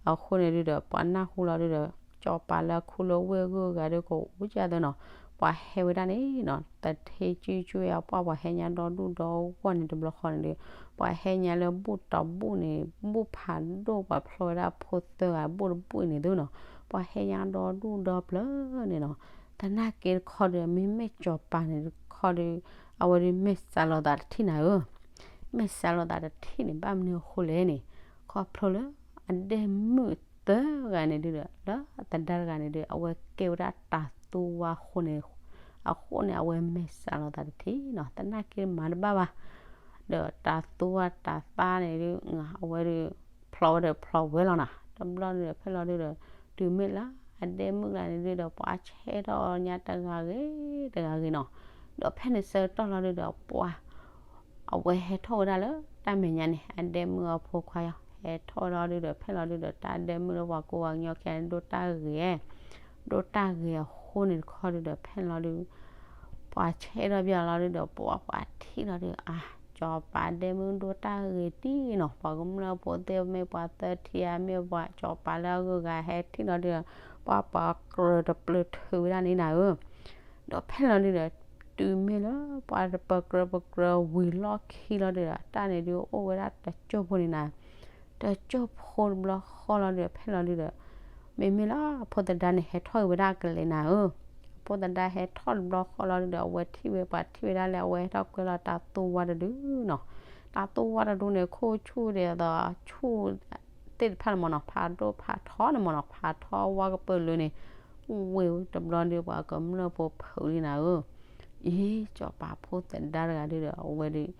အဃိန့ၣ်ဒုဒီး ပှၤနၢ်ဟူလီၤဒုဒီး ကၠီၤပၤလၢအခူလၢဝ့ၢ်အဂုၤအဂၤဒုကအိၣ်ကသၢနီၤ, ပှၤဟဲဝဲဒၣ်န့ၣ်နီၤ, တထ့ကၠူကၠူအပှၤ ပှၤဟဲညါဒီဒူၣ်ဒီဂီၢ်န့ၣ်တဘျီဃီန့ၣ်ဒုး ပှၤဟဲညါလၢဘူၣ်တီဘူၣ်န့ၣ် ဘူၣ်ဖးဒိၣ် ပှၤဖျီဝဲဒၣ်ဖိသၢဂၤဘူၣ်တဘူၣ်အံၤန့ၣ်သုနီၤ, ပှၤဟဲညါဒီဒူၣ်ဒီပျၢၤန့ၣ်နီၤ, သနာ်က့တခီဒီး မ့မ့ၢ်ကၠီၤပၤန့ၣ်တခီဒီး အဝဲဒုးမဲာ်စးလိာ်သးတထံၣ်နၤဧၢ မဲာ်စးလိာ်သးတထံၣ်န့ၣ် ဘၣ်မနုၤအဃိလဲၣ်န့ၣ်, ခီဖျိလၢအဒဲၣ်မုၣ်သၢဂၤန့ၣ်ဒုဒီး လၢအသဒါတဂၤန့ၣ်ဒုး အဝဲကဲဝဲဒၣ်တၤသူဝါအဃိန့ၣ်, အဃိန့ၣ် အဝဲမဲာ်စးလိာ်သးတထံၣ်နီၤ, သနာ်က့မၤတဘၣ်ဘၣ်, ဒီးတၤသူဝါတၤသါန့ၣ်ဒုး အဝဲဒုး ဖျီဝဲဒီးဖျီဝဲလီၤနီၤ, တဘျီဒုဒီး ဖဲလီၤဒုဒီး တုၤမ့ၢ်လၢအဒဲၣ်မုၣ်လၢန့ၣ်ဒုဒီး ပှၤဆဲထီၣ်ညါတဂၤဂ့ၤတဂၤဂ့ၤနီၤ, ဒီးဖဲန့ၣ်ဆၢကတီၢ်လီၤဒုဒီး ပှၤ အဝဲဟဲထီၣ်ဝဲဒၣ်လၢတၢ်မဲာ်ညါန့ၣ် အဒဲၣ်မုၣ်အဖိခွါယီၤ ဟဲထီၣ်ဝဲလီၤဒုဒီး ဖဲလီၤဒုဒီး တၢ်ဒဲၣ်မုၣ်လၢပှၤကိးဂၤကညီခဲအံၤ ဒိၣ်တၢ်ဂ့ၤ ဒိၣ်တၢ်ဂ့ၤအဃိန့ၣ်တခီဒုဒီး ဖဲလီၤဒု ပှၤဆဲထီၣ်ဘၣ်လီၤဒုဒီး ပှၤပှၤထံၣ်လီၤဒု အါ ကၠီၤပၤဒဲၣ်မုၣ်ဒိၣ်တၢ်ဂ့ၤတံၢ်နီၤ, ပှၤကမျၢၢ်ဖိသ့ၣ်မ့ၢ်ပှၤသၢထံဧါ မ့ၢ်ပှၤကၠီၤပၤလၢအဂုၤအဂၤဟဲထံၣ်လီၤဒုဒီး ပှၤပှၤကြၢးတပျၢၤထုးဝဲဒၣ်န့ၣ်နၤဧၢ ဒီးဖဲလီၤဒုဒီး တုၤမ့ၢ်လၢပှၤတပကြၢးပကြၢးဝံၤလီၢ်ခံလီၤဒုဒီး တၢ်န့ၣ်ဒုအိၣ်ဝဲဒၣ်တစိၢ်ဖိန့ၣ်နၤ, တစိၢ်ဖိတဘျီဃီလီၤဒုဒီး ဖဲလီၤဒုဒီး မ့မ့ၢ်လၢအဖိသဒါန့ၣ် ဟဲထီၣ်က့ၤဝဲဒၣ်ကလဲာ်နၤဧၢ, အဖိသဒါဟဲထီၣ်တဘျီဃီလီၤဒုဒီး အဝဲထံၣ်ဝဲ ပှၤထံၣ်ဝဲဒၣ်လၢအဝဲဟဲထီၣ်ကွဲလီၤတၤသူဝါတဒုနီၤ, တၤသူဝါတဒုန့ၣ် ခိၣ်ဆူၣ်ဒ်သိးဆူၣ်သ့ၣ်တဖၣ်န့ၣ်မ့ၢ်နီၤ ဖးဒိၣ်ဖးထီန့ၣ်မ့ၢ်နီၤ ဖးထီဝါကပၢၢ်လၢန့ၣ် ဝ့ၢ်တဘျီဒုး ပှၤကမျၢၢ်ဖိဖုးလံနၤဧၢ, အံၤ ကၠီၤပၤဖိသဒါတဂၤဒုဒီး အဝဲဒုး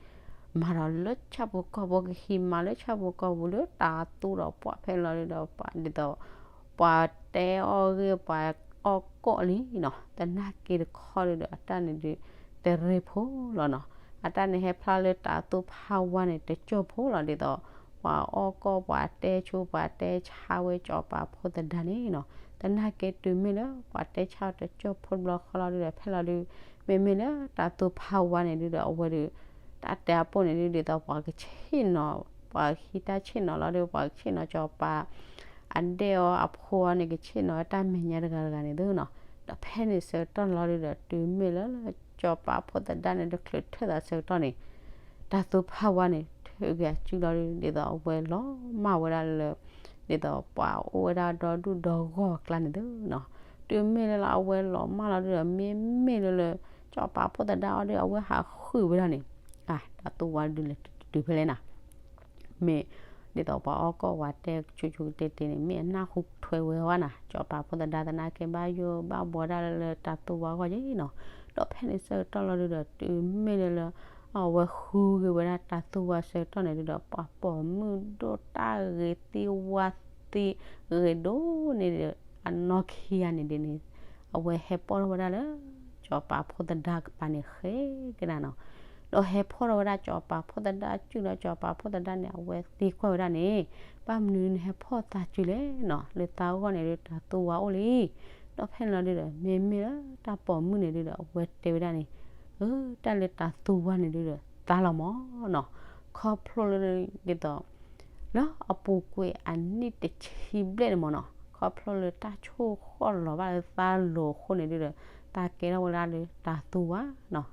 မၤဒီးလၢဆၣ်ဖိကီၢ်ဖိကဟံးမၤလၢဆၣ်ဖိကီၢ်ဖိလၢတၤသူဒီးပှၤဖဲလီၤဒုဒီး ပှၤဒ်သိး ပှၤတဲအီၣ်ဂ့ၢ် ပှၤအီၣ်ကီၢ်လံနီၤ, သနာ်က့တခီဒုဒီး အတၢ်န့ၣ်ဒုး တရ့ဖိလီၤနီၤ, အတၢ်န့ၣ်ဟဲဖျါလၢတၤသူဖးဝါန့ၣ် တစိၢ်ဖိလီၤ ဒ်သိး ပှၤအီၣ်ကီၢ် ပှၤတဲဆိ ပှၤတဲဆါဝဲကၠီၤပၤဖိသဒါန့ၣ်နီၤ, သနာ်က့တုၤမ့ၢ်လၢ ပှၤတဲဆါတစိၢ်ဖိတဘျီဃီလီၤဒုဒီး ဖဲလီၤဒု မ့မ့ၢ်လၢတၤသူဖးဝါန့ၣ်ဒုဒီး အဝဲဒုး တၢ်တဲအပိၢ်န့ၣ်ဒု ဒ်သိးပှၤကဆ့ၣ်နီၤ ပှၤဟံးတၢ်ဆ့ၣ်နီၤလီၤဒု ပှၤကဆ့ၣ်နီၤကၠီၤပၤ အဒဲၣ်အီၤအဖိအီၤန့ၣ် ကဆ့ၣ်နီၤတၢ်မဲာ်ညါတဂၤတဂၤန့ၣ်သုနီၤ, ဒီးဖဲန့ၣ်ဆၢကတီၢ်လီၤဒုဒီး တုၤမ့ၢ်လၢ ကၠီၤပၤဖိသဒါန့ၣ် တချုးထၢၣ်သးဆၢကတီၢ်န့ၣ် တၤသူဖးဝါန့ၣ် ထုးက့ၤအစုလီၤဒု ဒ်သိးအဝဲလီၤမၢ်ဝဲဒၣ်လၢ ဒ်သိးပှၤအိၣ်ဝဲဒၣ်ဒီဒူၣ်ဒီဂီၢ်အကျါန့ၣ်သုနီၤ, တုၤမ့ၢ်လၢလၢအဝဲလီၤမၢ်လီၤဒုဒီး မ့မ့ၢ်လၢလၢ ကၠီၤပၤဖိသဒါအီၤဒု အဝဲဟးဃုာ်ဝဲဒၣ်န့ၣ်, အါ တၤသူဝါဒုလဲၤတုၤဖဲလဲၣ်နၤ မ့ၢ်ဒ်သိးပှၤအီၣ်ကီၢ်ပှၤတဲကၠိကၠိကတဲတဲန့ၣ် မ့ၢ်အနၢ်ဟူထွဲဝဲဝဲနၤ, ကၠီၤပၤဖိသဒါသနာ်က့ဘၣ်ယိၣ်ဘၣ်ဘှီဒၣ်လၢလၢတၤသူဝါဂီၢ်က့နီၤ, ဒီးဖဲန့ၣ်ဆၢကတီၢ်လီၤဒုဒီး တုၤမ့ၢ်လၢလၢ အဝဲဃုက့ၤဝဲဒၣ်တၤသူဝါဆၢကတီၢ်န့ၣ်ဒုဒီး ပှၤပိာ်မုၣ်ဒိၣ်တၢ်ဂ့ၤသံဝါသံဂ့ၤဒိၣ်န့ၣ်ဒီး အနီၢ်ခံဂၤန့ၣ်ဒ်န့ၣ် အဝဲဟဲပိာ်ထီၣ်ဝဲဒၣ်လၢ ကၠီၤပၤဖိသဒါကပၤန့ၣ်ဃဲကဒါနီၤ, ဒီးဟဲဖီၣ်ထီၣ်ဝဲဒၣ်ကၠီၤပၤဖိသဒါစုဒီး ကၠီၤပၤဖိသဒါန့ၣ် အဝဲသံကွၢ်ဝဲဒၣ်န့ၣ်, ဘၣ်မနုၤနဟဲဖီၣ်သးစုလဲၣ်နီၤ, လၢသးဂီၢ်န့ၣ်ဒု တၤသူဝါအိၣ်လံ, ဒီးဖဲန့ၣ်လီၤဒုဒီး မ့မ့ၢ်လၢတၢ်ပိာ်မုၣ်န့ၣ်ဒုဒီး အဝဲတဲဝဲဒၣ်န့ၣ်, အၢ တၢ်လၢတၤသူဝါန့ၣ်ဒုဒီး သါလီၤမးနီၤ, ခီဖျိလၢ ဒ်သိး လၢအပူၤကွံာ်အနံၣ်တဆံဘျဲၣ်န့ၣ်မ့ၢ်နီၤ, ခီဖျိလၢတၢ်ဆိၣ်ဃီၣ်လီၤဘၣ်လၢသးလိၤအဃိန့ၣ်ဒုဒီး သးကဲထီၣ်ဝဲဒၣ်လၢတၤသူဝါနီၤ,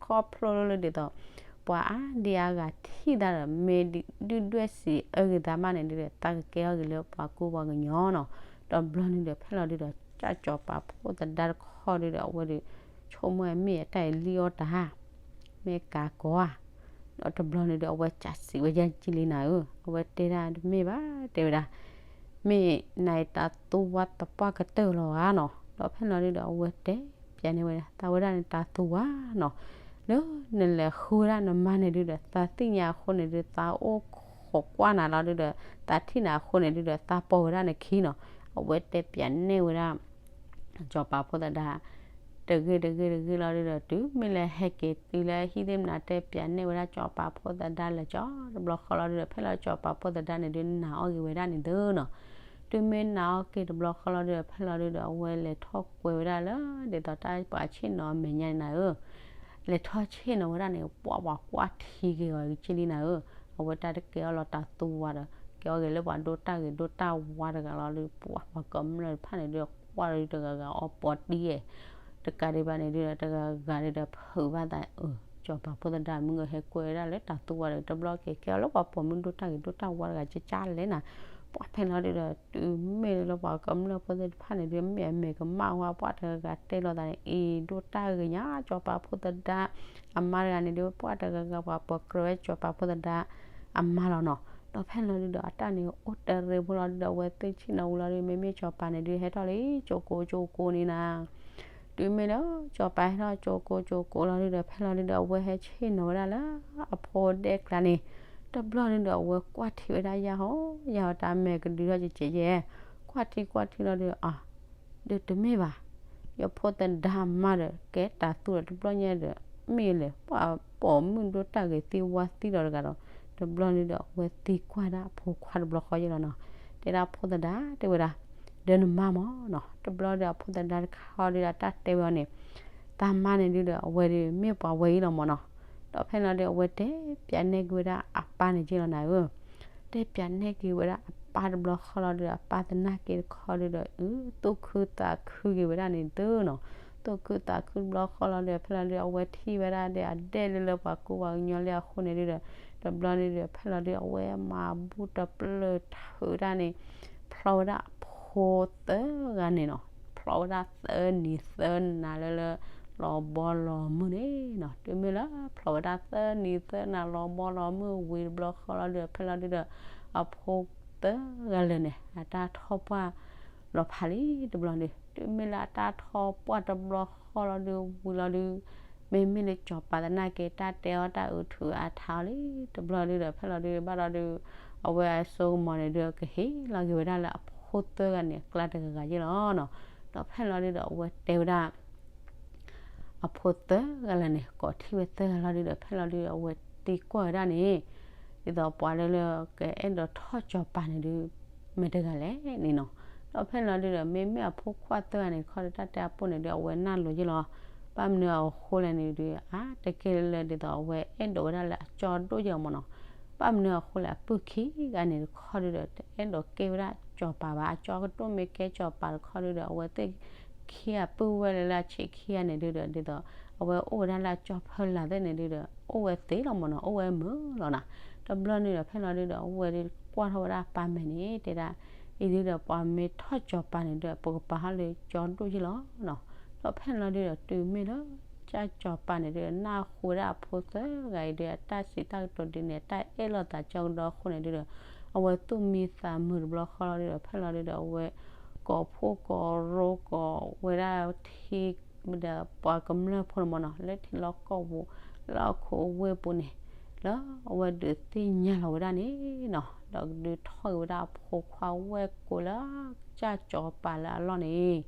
ခီဖျိလၢဒ်သိး ပှၤအါဒံအါဂၤထံၣ်သးဒီး မ့ၢ်ဒုၣ်ဒွဲၣ်စံးအၢဂ့ၤသးမးန့ၣ်ဒုးဒီး သးကကဲထီၣ်က့ၤလၢပှၤကူပှၤကညီနီၤ. တဘျီန့ၣ်ဒီး ဖဲလီၤဒုးဒီး ကၢ်စီၤပၤဖိသဒါတခီဒုးဒီး အဝဲဒီး ဆိကမိၣ်မ့ၢ်အတၢ်အံၤလံအီၣ်တၢ်ဧါ, မ့ၢ်ကးကီဧါ. ဒီးတဘျီန့ၣ်ဒီး အဝဲကးစံးဝဲယဲၢ်ကံလံနၤဧၢ, အဝဲတဲဒၣ်တမ့ၢ်ဘၣ် တဲဝဲဒၣ် မ့ၢ်နၤအံၤတၤသူဝါသပှၢ်ကတၢၢ်လီၤဧါနီၤ. ဒီးဖဲလီၤဒုးဒီး အဝဲတဲပၠးန့ၢ်ဝဲဒၣ် သးဝဲဒၣ်န့ၣ်တၤသူဝါနီၤ, လၢနလဲၤဃုဝဲဒၣ်နမါန့ၣ်ဒုးဒီး သးသ့ၣ်ညါအဃိန့ၣ်ဒုး သးအိၣ်ခိးကွၢ်နၤလီၤဒုးဒီး သးထံၣ်နၤအဃိန့ၣ်ဒုးဒီး သးပိာ်ဝဲဒၣ်နခံနီၤ. အဝဲတဲပၠးန့ၢ်ဝဲဒၣ် စီၤပၤဖိသဒါ တဂ့ၢ်တဂ့ၢ်တဂ့ၢ်လီၤဒုးဒီး တုၤမ့ၢ်လၢဟဲက့ၤတုၤလၢဟံၣ်သ့ၣ်မနၤ တဲပၠးန့ၢ်ဝဲဒၣ်စီၤပၤဖိသဒါလၢာ်ကၠီ တဘျီဃီလီၤဒုးဒီး ဖဲလီၤစီၤပၤဖိသဒါန့ၣ်ဒုး နာ်အီၣ်က့ၤဝဲဒၣ်န့ၣ်သုနီၤ. တုၤမ့ၢ်နာ်အီၣ်က့ၤတဘျီဃီလီၤဒုးဒီး ဖဲလီၤဒုးဒီး အဝဲလဲၤထီၣ်ကွဲးဝဲဒၣ်လၢ ဒ်သိးတၢ်ပှၤဆ့ၣ်နီၤအမဲာ်ညါန့ၣ်နၤဧၢ, လဲၤထီၣ်ဆ့ၣ်နီၤဝဲဒၣ်န့ၣ် ပှၤပှၤကွၢ်ထံက့ၤအီၤက့လံနၤဧၢ. အဝဲတၢ်တကဲအီၤလီၤတၤသူဝါဒီး ကဲအီၤက့ၤလၢပှၤဒိၣ်တၢ်ဂ့ၤဒိၣ်တၢ်ဝါတဂၤလီၤဒုး ပှၤပှၤကမျၢၢ်တဖၣ်န့ၣ်ဒုး ကွၢ်လီၤဒုးတဂၤဂၤအီပီတံၢ်အဲ တကးဒံးဘၣ်န့ၣ်ဒုးဒီး တဂၤဂၤဒုးဒီး ဖုးဘၣ်သး အၢ စီၤပၤဖိသဒါမုၢ်ဂၢၢ်ဟဲကွဲးဝဲဒၣ်လၢတၤသူဝါဒီး တဘျီက့ၤ ကဲအီၤလၢပှၤပိာ်မုၣ်ဒိၣ်တၢ်ဂ့ၤဒိၣ်တၢ်ဝါတဂၤကကၢ်လဲၣ်နၤ. ပှၤဖဲလီၤဒုးဒီး တုၤမ့ၢ်လၢပှၤကမျၢၢ်ဖိသ့ၣ်တဖၣ်န့ၣ်ဒုး မ့ၢ်အမဲာ်ကမၣ်ဝဲ ပှၤတဂၤဂၤတဲလိာ်သးန့ၣ် အံၤဒိၣ်တၢ်ဂ့ၤညါ စီၤပၤဖိသဒါ အမါတဂၤန့ၣ်ဒုး ပှၤတဂၤဂၤပှၤပိာ်ကြၢးဝဲစီၤပၤဖိသဒါ အမါလီၤနီၤ. ဒီးဖဲလီၤဒုးဒီး အတၢ်န့ၣ်အိၣ်တရံးဖိလီၤဒုးဒီး အဝဲသ့ၣ်ဆ့ၣ်နီၤဝံၤလီၤဒုး မ့မ့ၢ်စီၤပၤန့ၣ်ဒုး ဟဲထီၣ်လံ ကၠိကိကၠိကိန့ၣ်နၤ. တုၤမ့ၢ်လၢစီၤပၤဟဲထီၣ်ကၠိကိကၠိကိလီၤဒုးဒီး ဖဲလီၤဒုးဒီး အဝဲဟဲဆ့ၣ်နီၤဝဲဒၣ်လၢအဖိဒဲကျါန့ၣ် တဘျီဒုးဒီး အဝဲကွၢ်ထံဝဲဒၣ်ယၢ်ဟီ ယၢ်ဟီတၢ်မဲာ်ကဒုးထီၣ်ကဲးကဲးယဲၢ် ကွၢ်ထံကွၢ်ထံလီၤဒုးဒီး အ ဒီးတမ့ၢ်ဘၣ်, ယဖိသဒါမါဒီး ကဲတၤသူဒီးတဘျီညါဒီး မ့ၢ်လဲၣ် ပှၤပိာ်မုၣ်ဒိၣ်တၢ်ဂ့ၤသံဝါသံဒီးတဂၤဒီး တဘျီန့ၣ်ဒီး အဝဲသံကွၢ်ဒၣ်အဖိခွါတဘျီဃီယဲၢ်လီၤနီၤ. တဲဒၣ်ဖိသဒါ တဲဝဲဒၣ် ဒီးနမါမၢ်နီၤ. တဘျီဒီးအဖိသဒါတခီဒုးဒီး တၢ်တဲဝဲအီၤန့ၣ် သးမါန့ၣ်ဒုးဒီး အဝဲဒုးမ့ၢ်ပှၤဝဲအံၤလီၤမၢ်နီၤ. ဒီးဖဲလီၤဒုး အဝဲတဲပၠးနဲၣ်က့ၤဝဲဒၣ်အပၢ်န့ၣ်က့လီၤနၤဧၢ တဲပၠးနဲၣ်က့ၤဝဲဒၣ်အပၢ်တဘျီဃီလီၤဒုးဒီး အပၢ်သနာ်က့တခီဒုးဒီး အု သူၣ်ခုသးခုက့ၤဝဲဒၣ်န့ၣ်သုနီၤ. သူၣ်ခုသးခုတဘျီဃီလီၤဒုးဒီး ဖဲလီၤဒုး အဝဲထံၣ်ဝဲဒၣ်ဒီး အဒဲၣ်လၢလၢပှၤကူပှၤကညီလၢအဃိန့ၣ်ဒုးဒီး တဘျီဒုးဒီး ဖဲလီၤဒုး အဝဲမၤဘူၣ်တပျၢၢ်ထုးဒၣ်န့ၣ် ဖျီဝဲဒၣ်ဖိသၢဂၤန့ၣ်နီၤ. ဖျီဝဲဒၣ်သၢနံၤသၢနၤလၢလၢ လီၤဘီလီၤမုၢ်န့ၣ်နီၤ. တုၤမ့ၢ်လၢဖျီဝဲဒၣ်သၢနံၤသၢနၤလီၤဘီလီၤမုၢ်ဝံၤတဘျီဃီလီၤဒုးဒီး ဖဲလီၤဒုးဒီး အဖိသၢဂၤလၢာ်န့ၣ် အတၢ်ထီၣ်ပှၢ်လီၤဖးလံတဘျီဒုး တုၤမ့ၢ်လၢအတၢ်ထီၣ်ပှၢ်တဘျီဃီလီၤဒုး ဝံၤလီၤဒုး မ့မ့ၢ်လၢစီၤပၤသနာ်က့ တၢ်တဲအီၤတၢ်အုးထုးအါထါအီၤလံတဘျီဒုးဒီး ဖဲလီၤဒုး ဘၣ်ဒီးဒုး အဝဲအစိကမီၤန့ၣ်ဒုး ကဟ့ၣ်လီၤက့ၤဝဲဒၣ်လၢအဖိသၢဂၤန့ၣ် အကျါတဂၤဂၤယဲၢ်လီၤနီၤ. ဒီးဖဲလီၤဒုးဒီး အဝဲတဲဝဲဒၣ် အဖိသၢဂၤလၢာ်န့ၣ် ကိးထီၣ်ဝဲသၢဂၤလီၤဒုးဒီး ဖဲလီၤဒုးဒီး အဝဲသံကွၢ်ဝဲဒၣ်န့ၣ် ဒ်သိးပှၤလၢလၢ ကအဲၣ်ဒိးထီၣ်စီၤပၤန့ၣ်ဒုး မ့ၢ်တဂၤလဲၣ်န့ၣ်နီၤ. ဒီးဖဲလီၤဒုးဒီး မ့မ့ၢ်အဖိခွါသၢဂၤန့ၣ်တခီဒီး တၢ်တဲအပိၢ်န့ၣ်ဒုး အဝဲနၢ်လိၤယဲၢ်လီၤ. ဘၣ်မနုၤအဃိလဲၣ်န့ၣ်ဒုး အါတက့ၢ်လၢဒ်သိးအဝဲအဲၣ်ဒိးဝဲဒၣ်လၢအကၠီဒိၣ်ယဲၢ်မၢ်နီၤ. ဘၣ်မနုၤအဃိလဲၣ် အပုၢ်ခံဂၤန့ၣ်တခီဒုးဒီး တအဲၣ်ဒိးကဲဝဲဒၣ်စီၤပၤဘၣ်. အကၠီကဒိၣ်မ့ၢ်ကဲစီၤပၤတခီဒုးဒီး အဝဲသ့ၣ်ခံဂၤပုၢ်ဝဲၢ်လၢလၢအဆံးခံဂၤန့ၣ်ဒုးဒီး ဒ်သိး အဝဲအိၣ်ဝဲဒၣ်လၢအကၠီဖၢလာ်သ့ၣ်န့ၣ်ဒုးဒီး အိၣ်ဝဲသ့လီၤမၢ်နီၤ, အိၣ်ဝဲမုာ်လီၤနၤ. တဘျီန့ၣ်ဒီး ဖဲလီၤဒုးဒီး အဝဲဒုးကွၢ်ထီၣ်ဝဲဒၣ်အပၢ်မဲာ်န့ၣ် တဲဒၣ် အံၤဒုးဒီး ပှၤမ့ၢ်ထီၣ်စီၤပၤန့ၣ်ဒီး ပကပာ်ထီၣ်လၢကၠီဒိၣ်ယဲၢ်လီၤနီၤ. ဒီးဖဲလီၤဒုးဒီး တုၤမ့ၢ်လၢ ကၢ်စီၤပၤန့ၣ်ဒုး နၢ်ဟူဝဲဒၣ်အဖိသၢဂၤအံၤဒုး အတၢ်စံးတၢ်ကတိၤဒ်န့ၣ် အတၢ်အဲၣ်လိာ်သးကၠီကဒီးအဃိန့ၣ်ဒုးဒီး အဝဲသူၣ်မံသးမုာ်တဘျီဃီလီၤဒုးဒီး ဖဲလီၤဒုးဒီး အဝဲ ကိးဖှိၣ်ကိးရိကိးဝဲဒၣ်ထံ ဒီးပှၤကမျၢၢ်ဖိန့ၣ်မၢ်နီၤ လၢထံလီၢ်ကီၢ်ပူၤ လၢဟီၣ်ခိၣ်အဝ့ၢ်ပူၤန့ၣ် လၢအဝဲဒုးသ့ၣ်ညါလီၤဝဲဒၣ်န့ၣ်နီၤ ဒီးကဒုးထီၣ်က့ၤဝဲဒၣ်အဖိခွါဝဲၢ်ကိာ်လၢ ကၢ်စီၤပၤလၢအလီၢ်န့ၣ်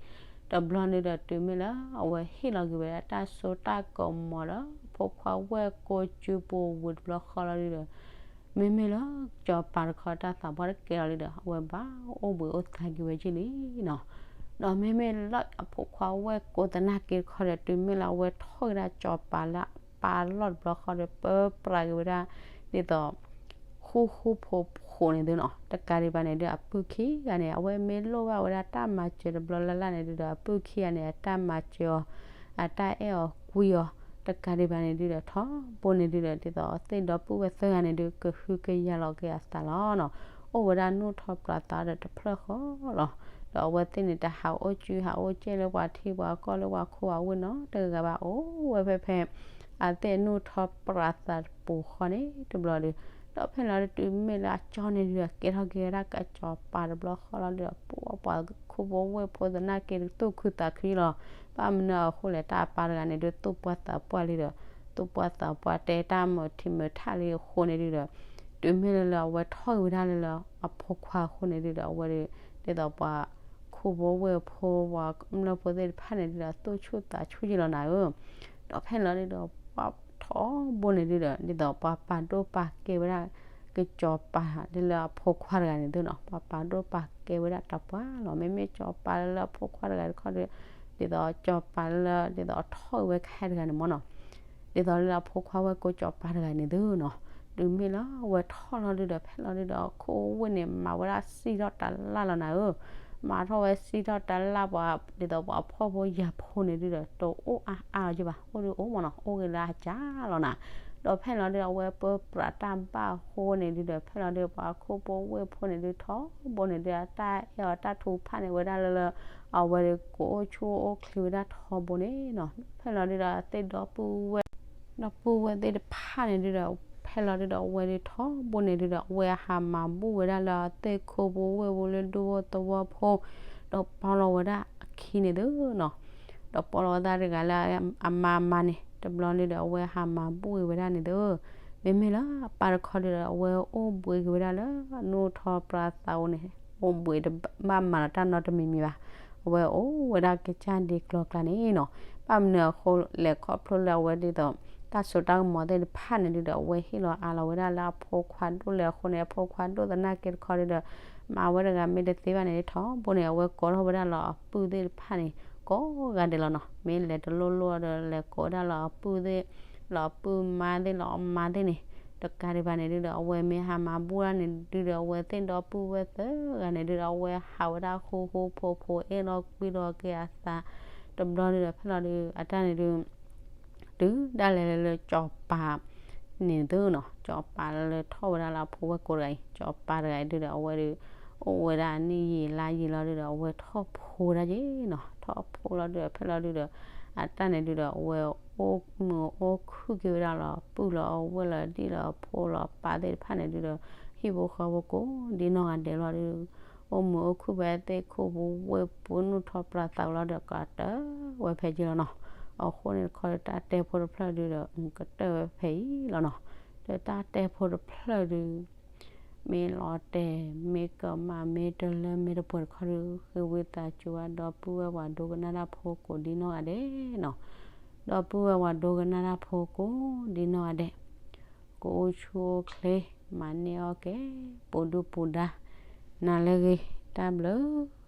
တဘျီန့ၣ်ဒီးတုၤမ့ၢ်လၢ အဝဲဟ့ၣ်လီၤက့ၤဝဲဒၣ်တၢ်စိတၢ်ကမီၤလၢ အဖိခွါဝဲၢ်ကိာ်စုပူၤဝံၤတဘျီဃီလီၤဒုးဒီး မ့မ့ၢ်လၢစီၤပၤတခီတၢ်သးပှၢ်တကဲလီၤဒုးဒီး အဝဲဘၣ်အိၣ်ဘှံးအိၣ်သါက့ၤဝဲက့ၤလံနီၤ. ဒီးမ့မ့ၢ်လၢအဖိခွါဝဲၢ်ကိာ်သနာ်က့တခီဒီး တုၤမ့ၢ်လၢအဝဲထီၣ်က့ၤဒၣ်စီၤပၤလၢအပၢ်လီၢ်တဘျီဃီဒီး ပၢပြးက့ၤဝဲဒၣ် ဒ်သိး ဃူဃူဖိးဖိးန့ၣ်သုနီၤ တကးဒံးဘၣ်န့ၣ်ဒုး အပုၢ်ခံဂၤန့ၣ် အဝဲမ့ၢ်လိၣ်ဘၣ်ဝဲဒၣ်တၢ်မၤစၢၤတဘျီလၢ်လၢ်န့ၣ်ဒုးဒီး အပုၢ်ခံဂၤန့ၣ် အတၢ်မၤစၢၤအီၤ အတၢ်အဲၣ်အီၤကွံအီၤ တကးဒံးဘၣ်န့ၣ်ဒုဒီး ထီဘိန့ၣ်ဒုဒီး ဒ်သိးသ့ၣ်ဒီပုၢ်ဝဲၢ်သၢဂၤန့ၣ်ဒု ကဟုကယာ်လီၤက့ၤအသးလီၤနီၤ. အိၣ်ဝဲဒၣ်နူၢ်ထီၣ်ပြးသးဒီးတဖျၢၣ်ဃီလီၤ. ဒီးအဝဲသ့ၣ်န့ၣ် တဟးအိၣ်ကူဟးအိၣ်ကဲၣ်လၢပှၤထံပှၤကီၢ်လၢပှၤခိပှၤဝ့ၢ်နီတဂၤဘၣ်, အိၣ်ဝဲဖဲဖဲ အသ့ၣ်နူၢ်ထီၣ်ပြးသးတပူၤဃီန့ၣ်တဘျီဒီး, ဒီးဖဲလီၤဒု တုၤမ့ၢ်လၢအကၠီန့ၣ်ဒုဒီး ကဲထီၣ်က့ၤဝဲဒၣ်ကစီၤပၤတဘျီဃီလီၤဒုဒီး ပှၤခိဖိဝ့ၢ်ဖိသနာ်က့ သူၣ်ခုသးခုလီၤ. ဘၣ်မနုၤအဃိလဲၣ်, တၢ်အပၢ်တဂၤန့ၣ်ဒု သူၣ်ပှၢ်သးပှၢ်လံဒီး သူၣ်ပှၢ်သးပှၢ် တဲတၢ်မုာ်ထံမုာ်ထးလံအဃိန့ၣ်ဒုဒီး, တုၤမ့ၢ်လၢလၢအဝဲထီၣ်က့ၤဝဲဒၣ်လၢလၢအဖိခွါအဃိန့ၣ်ဒုဒီး အဝဲဒု ဒ်သိးပှၤခိဖိဝ့ၢ်ဖိ ပှၤကမျၢၢ်ဖိသ့ၣ်တဖၣ်န့ၣ်ဒုဒီး သူၣ်ဆူၣ်သးဆူၣ်က့ၤလီၤနၤဧၢ. ဒီးဖဲလီၤဒုဒီး ပှၤထီဘိန့ၣ်ဒုဒီး ဒ်သိးပှၤပာ်ဒိၣ်ပာ်ကဲဝဲဒၣ် ကစီၤပၤလၢလၢအဖိခွါတဂၤန့ၣ်ဒုနီၤ, ပှၤပာ်ဒိၣ်ပာ်ကဲဝဲဒၣ်တၢ်ပှၢ်လီၤ. မ့မ့ၢ်စီၤပၤလၢလၢအဖိခွါတဂၤတခီဒီး ဒ်သိးစီၤပၤလၢလၢ ဒ်သိးအထီၣ်ဝဲခဲတဂၤန့ၣ်မ့ၢ်နီၤ, ဒ်သိးလၢလၢအဖိခွါဝဲကိးစီၤပၤတဂၤန့ၣ်ဒုနီၤ, တုၤမ့ၢ်လၢအဝဲထီၣ်လီၤဒုဒီး ဖဲလီၤဒုဒီး ခိဝ့ၢ်န့ၣ် မၤဝဲဒၣ်စံၣ်ထီၣ်တလၣ်လီၤနၤဧၢ. မၤထီၣ်ဝဲစံၣ်ထီၣ်တလၣ်ပှၤ ဒ်သိးပှၤဖှီၣ်ဖိယာ်ဖိန့ၣ်ဒုဒီး တအိၣ်အါအါလီၤက့ဘၣ်, အိၣ်ဒုအိၣ်မ့ၢ်နီၤ, အိၣ်ဂ့ၤလၢအကၢ်လီၤနၤ. ဒီးဖဲလီၤဒုဒီး အဝဲပၢပြးတၢ်ဘၣ်အဃိန့ၣ်ဒုဒီး ဖဲလီၤဒု ပှၤခိဖိဝ့ၢ်ဖိန့ၣ်ဒု ထီဘိန့ၣ်ဒု အတၢ်အဲၣ်အီၤတၢ်ထုကဖၣ်န့ၣ် ဝဲဒၣ်လၢလၢ အဝဲဒု ကအိၣ်ဆူၣ်အိၣ်ချ့ဝဲဒၣ်ထီဘိန့ၣ်နီၤ. ဖဲလီၤဒုဒီး အသ့ၣ်ဒီပုၢ်ဝဲၢ် ဒီပုၢ်ဝဲၢ်သ့ၣ်တဖၣ်န့ၣ်ဒုဒီး ဖဲလီၤဒုဒီး အဝဲဒုထီဘိန့ၣ်ဒုဒီး အဝဲဟးမၤဘူၣ်ဝဲဒၣ်လၢအသ့ၣ်ခိဖိဝ့ၢ်ဖိလၢဒူဖိသဝီဖိ, ဒီးပီလီၤဝဲဒၣ်အခံန့ၣ်ဒုနီၤ. ဒီးပီလီၤဝဲဒၣ်တဂၤလၢအမါအမါန့ၣ် တဘျီန့ၣ်ဒီး အဝဲဟးမၤဘူၣ်ဝဲဒၣ်န့ၣ်ဒု, မ့မ့ၢ်လၢအပၢ်တခီဒုဒီး အဝဲအိၣ်ဘှံးက့ၤဝဲဒၣ်လၢ နူၢ်ထီၣ်ပြးသးအအိၣ်န့ၣ်, အိၣ်ဘှံးတဘၣ်မၤလီၤတၢ်နီတမံၤမံၤဘၣ်. အဝဲအိၣ်ဝဲဒၣ်ကစၢ်ဒံးကျီကျါန့ၣ်နီၤ. ဘၣ်မနုၤအဃိလဲၣ်ခီဖျိလၢအဝဲဒ်သိး တၢ်စိတၢ်ကမီၤသ့ၣ်တဖၣ်န့ၣ်ဒုဒီး အဝဲဟ့ၣ်လီၤအးလီၤဝဲဒၣ်လၢအဖိခွါဒိၣ်လဲၣ်အဃိန့ၣ် အဖိခွါဒိၣ်သနာ်က့တခီဒုဒီး မၤဝဲတဂၤမ့ၢ်တသ့ဘၣ်န့ၣ် ထီဘိန့ၣ် အဝဲကိးထီၣ်ဝဲဒၣ်လၢအပုၢ်သ့ၣ်တဖၣ်န့ၣ် ကိးဂၤဒဲးလီၤနီၤ. မ့ၢ်လဲၤတလိၣ်လိၣ်ဒီး လဲၤကိးဝဲဒၣ်လၢအပုၢ်သ့ၣ် လၢအပုၢ်မါသ့ၣ်လၢအမါသ့ၣ်န့ၣ်, တကးဒံးဘၣ်န့ၣ်ဒုဒီး အဝဲမ့ၢ်ဟးမၤဘူၣ်ဒၣ်န့ၣ်ဒုဒီး အဝဲသ့ၣ်ဒီပုၢ်ဝဲၢ်သၢဂၤန့ၣ်ဒုဒီး အဝဲဟးဝဲဒၣ်ဃူဃူဖိးဖိး အဲၣ်လီၤကွံလီၤက့ၤအသး တဘျီဒုဒီး ဖဲလီၤဒု အတၢ်န့ၣ်ဒု တုၤဒၣ်လဲာ်လၢလၢစီၤပၤန့ၣ်ဒုနီၤ, စီၤပၤလၢလၢထီၣ်ဝဲဒၣ်လၢအဖိဝဲၢ်ကိးတဂၤအံၤ, စီၤပၤတဂၤအံၤဒုဒီး အဝဲဒု အိၣ်ဝဲဒၣ်အနံၣ်ယံာ်လါယံာ်လီၤဒုဒီး အဝဲထီၣ်ဖိဝဲဒၣ်က့ၤနီၤ. ထီၣ်ဖိလီၤဒုဒီး ဖဲလီၤဒုဒီး အတၢ်န့ၣ်ဒုဒီး အဝဲအိၣ်မုာ်အိၣ်ခုၣ်က့ၤဝဲဒၣ်လၢအပုၢ်လၢအဝဲၢ်လၢအဒံၣ်လၢအဖိလၢအပၢ်သ့ၣ်တဖၣ်န့ၣ်ဒုဒီး ဟံၣ်ဖိဃီဖိကိးဒ်နီၢ်ဂၤဒဲးလီၤဒု အိၣ်မုာ်အိၣ်ခုၣ်ဖဲသ့ၣ်ခိၣ်ဖိဝ့ၢ်ဖိ နူၢ်ထီၣ်ပြးသးလီၤဒီး ကတၢၢ်ဝဲဖဲက့ၤလီၤနီၤ. အဃိန့ၣ်တခီဒီး တၢ်တဲဖိတဖျၢၣ်ဒုဒီး ကတၢၢ်ဝဲဖဲအံၤလီၤနီၤ. ဒီးတၢ်တဲဖိတဖျၢၣ်ဒု မ့ၢ်လီၤတဲာ် မ့ၢ်ကမၣ် မ့ၢ်တလၢ မ့ၢ်တပှဲၤတခီဒု ဃ့ဝံသးစူၤဘၣ် ဒီပုၢ်ဝဲၢ်ပှၤဒိကနၣ်တၢ်ဖိကိးဒ်နီၢ်ဂၤဒဲးနီၤ. ဒီပုၢ်ဝဲၢ်ပှၤဒိကနၣ်တၢ်ဖိကိးဒ်နီၢ်ဂၤဒဲး ကအိၣ်ဆူၣ်အိၣ်ချ့ မၤန့ၢ်အီၣ်ကဲ ပူၤဒုၣ်ပူၤဒါ နၤလၢအဂ့ၤ တၢ်ဘျုး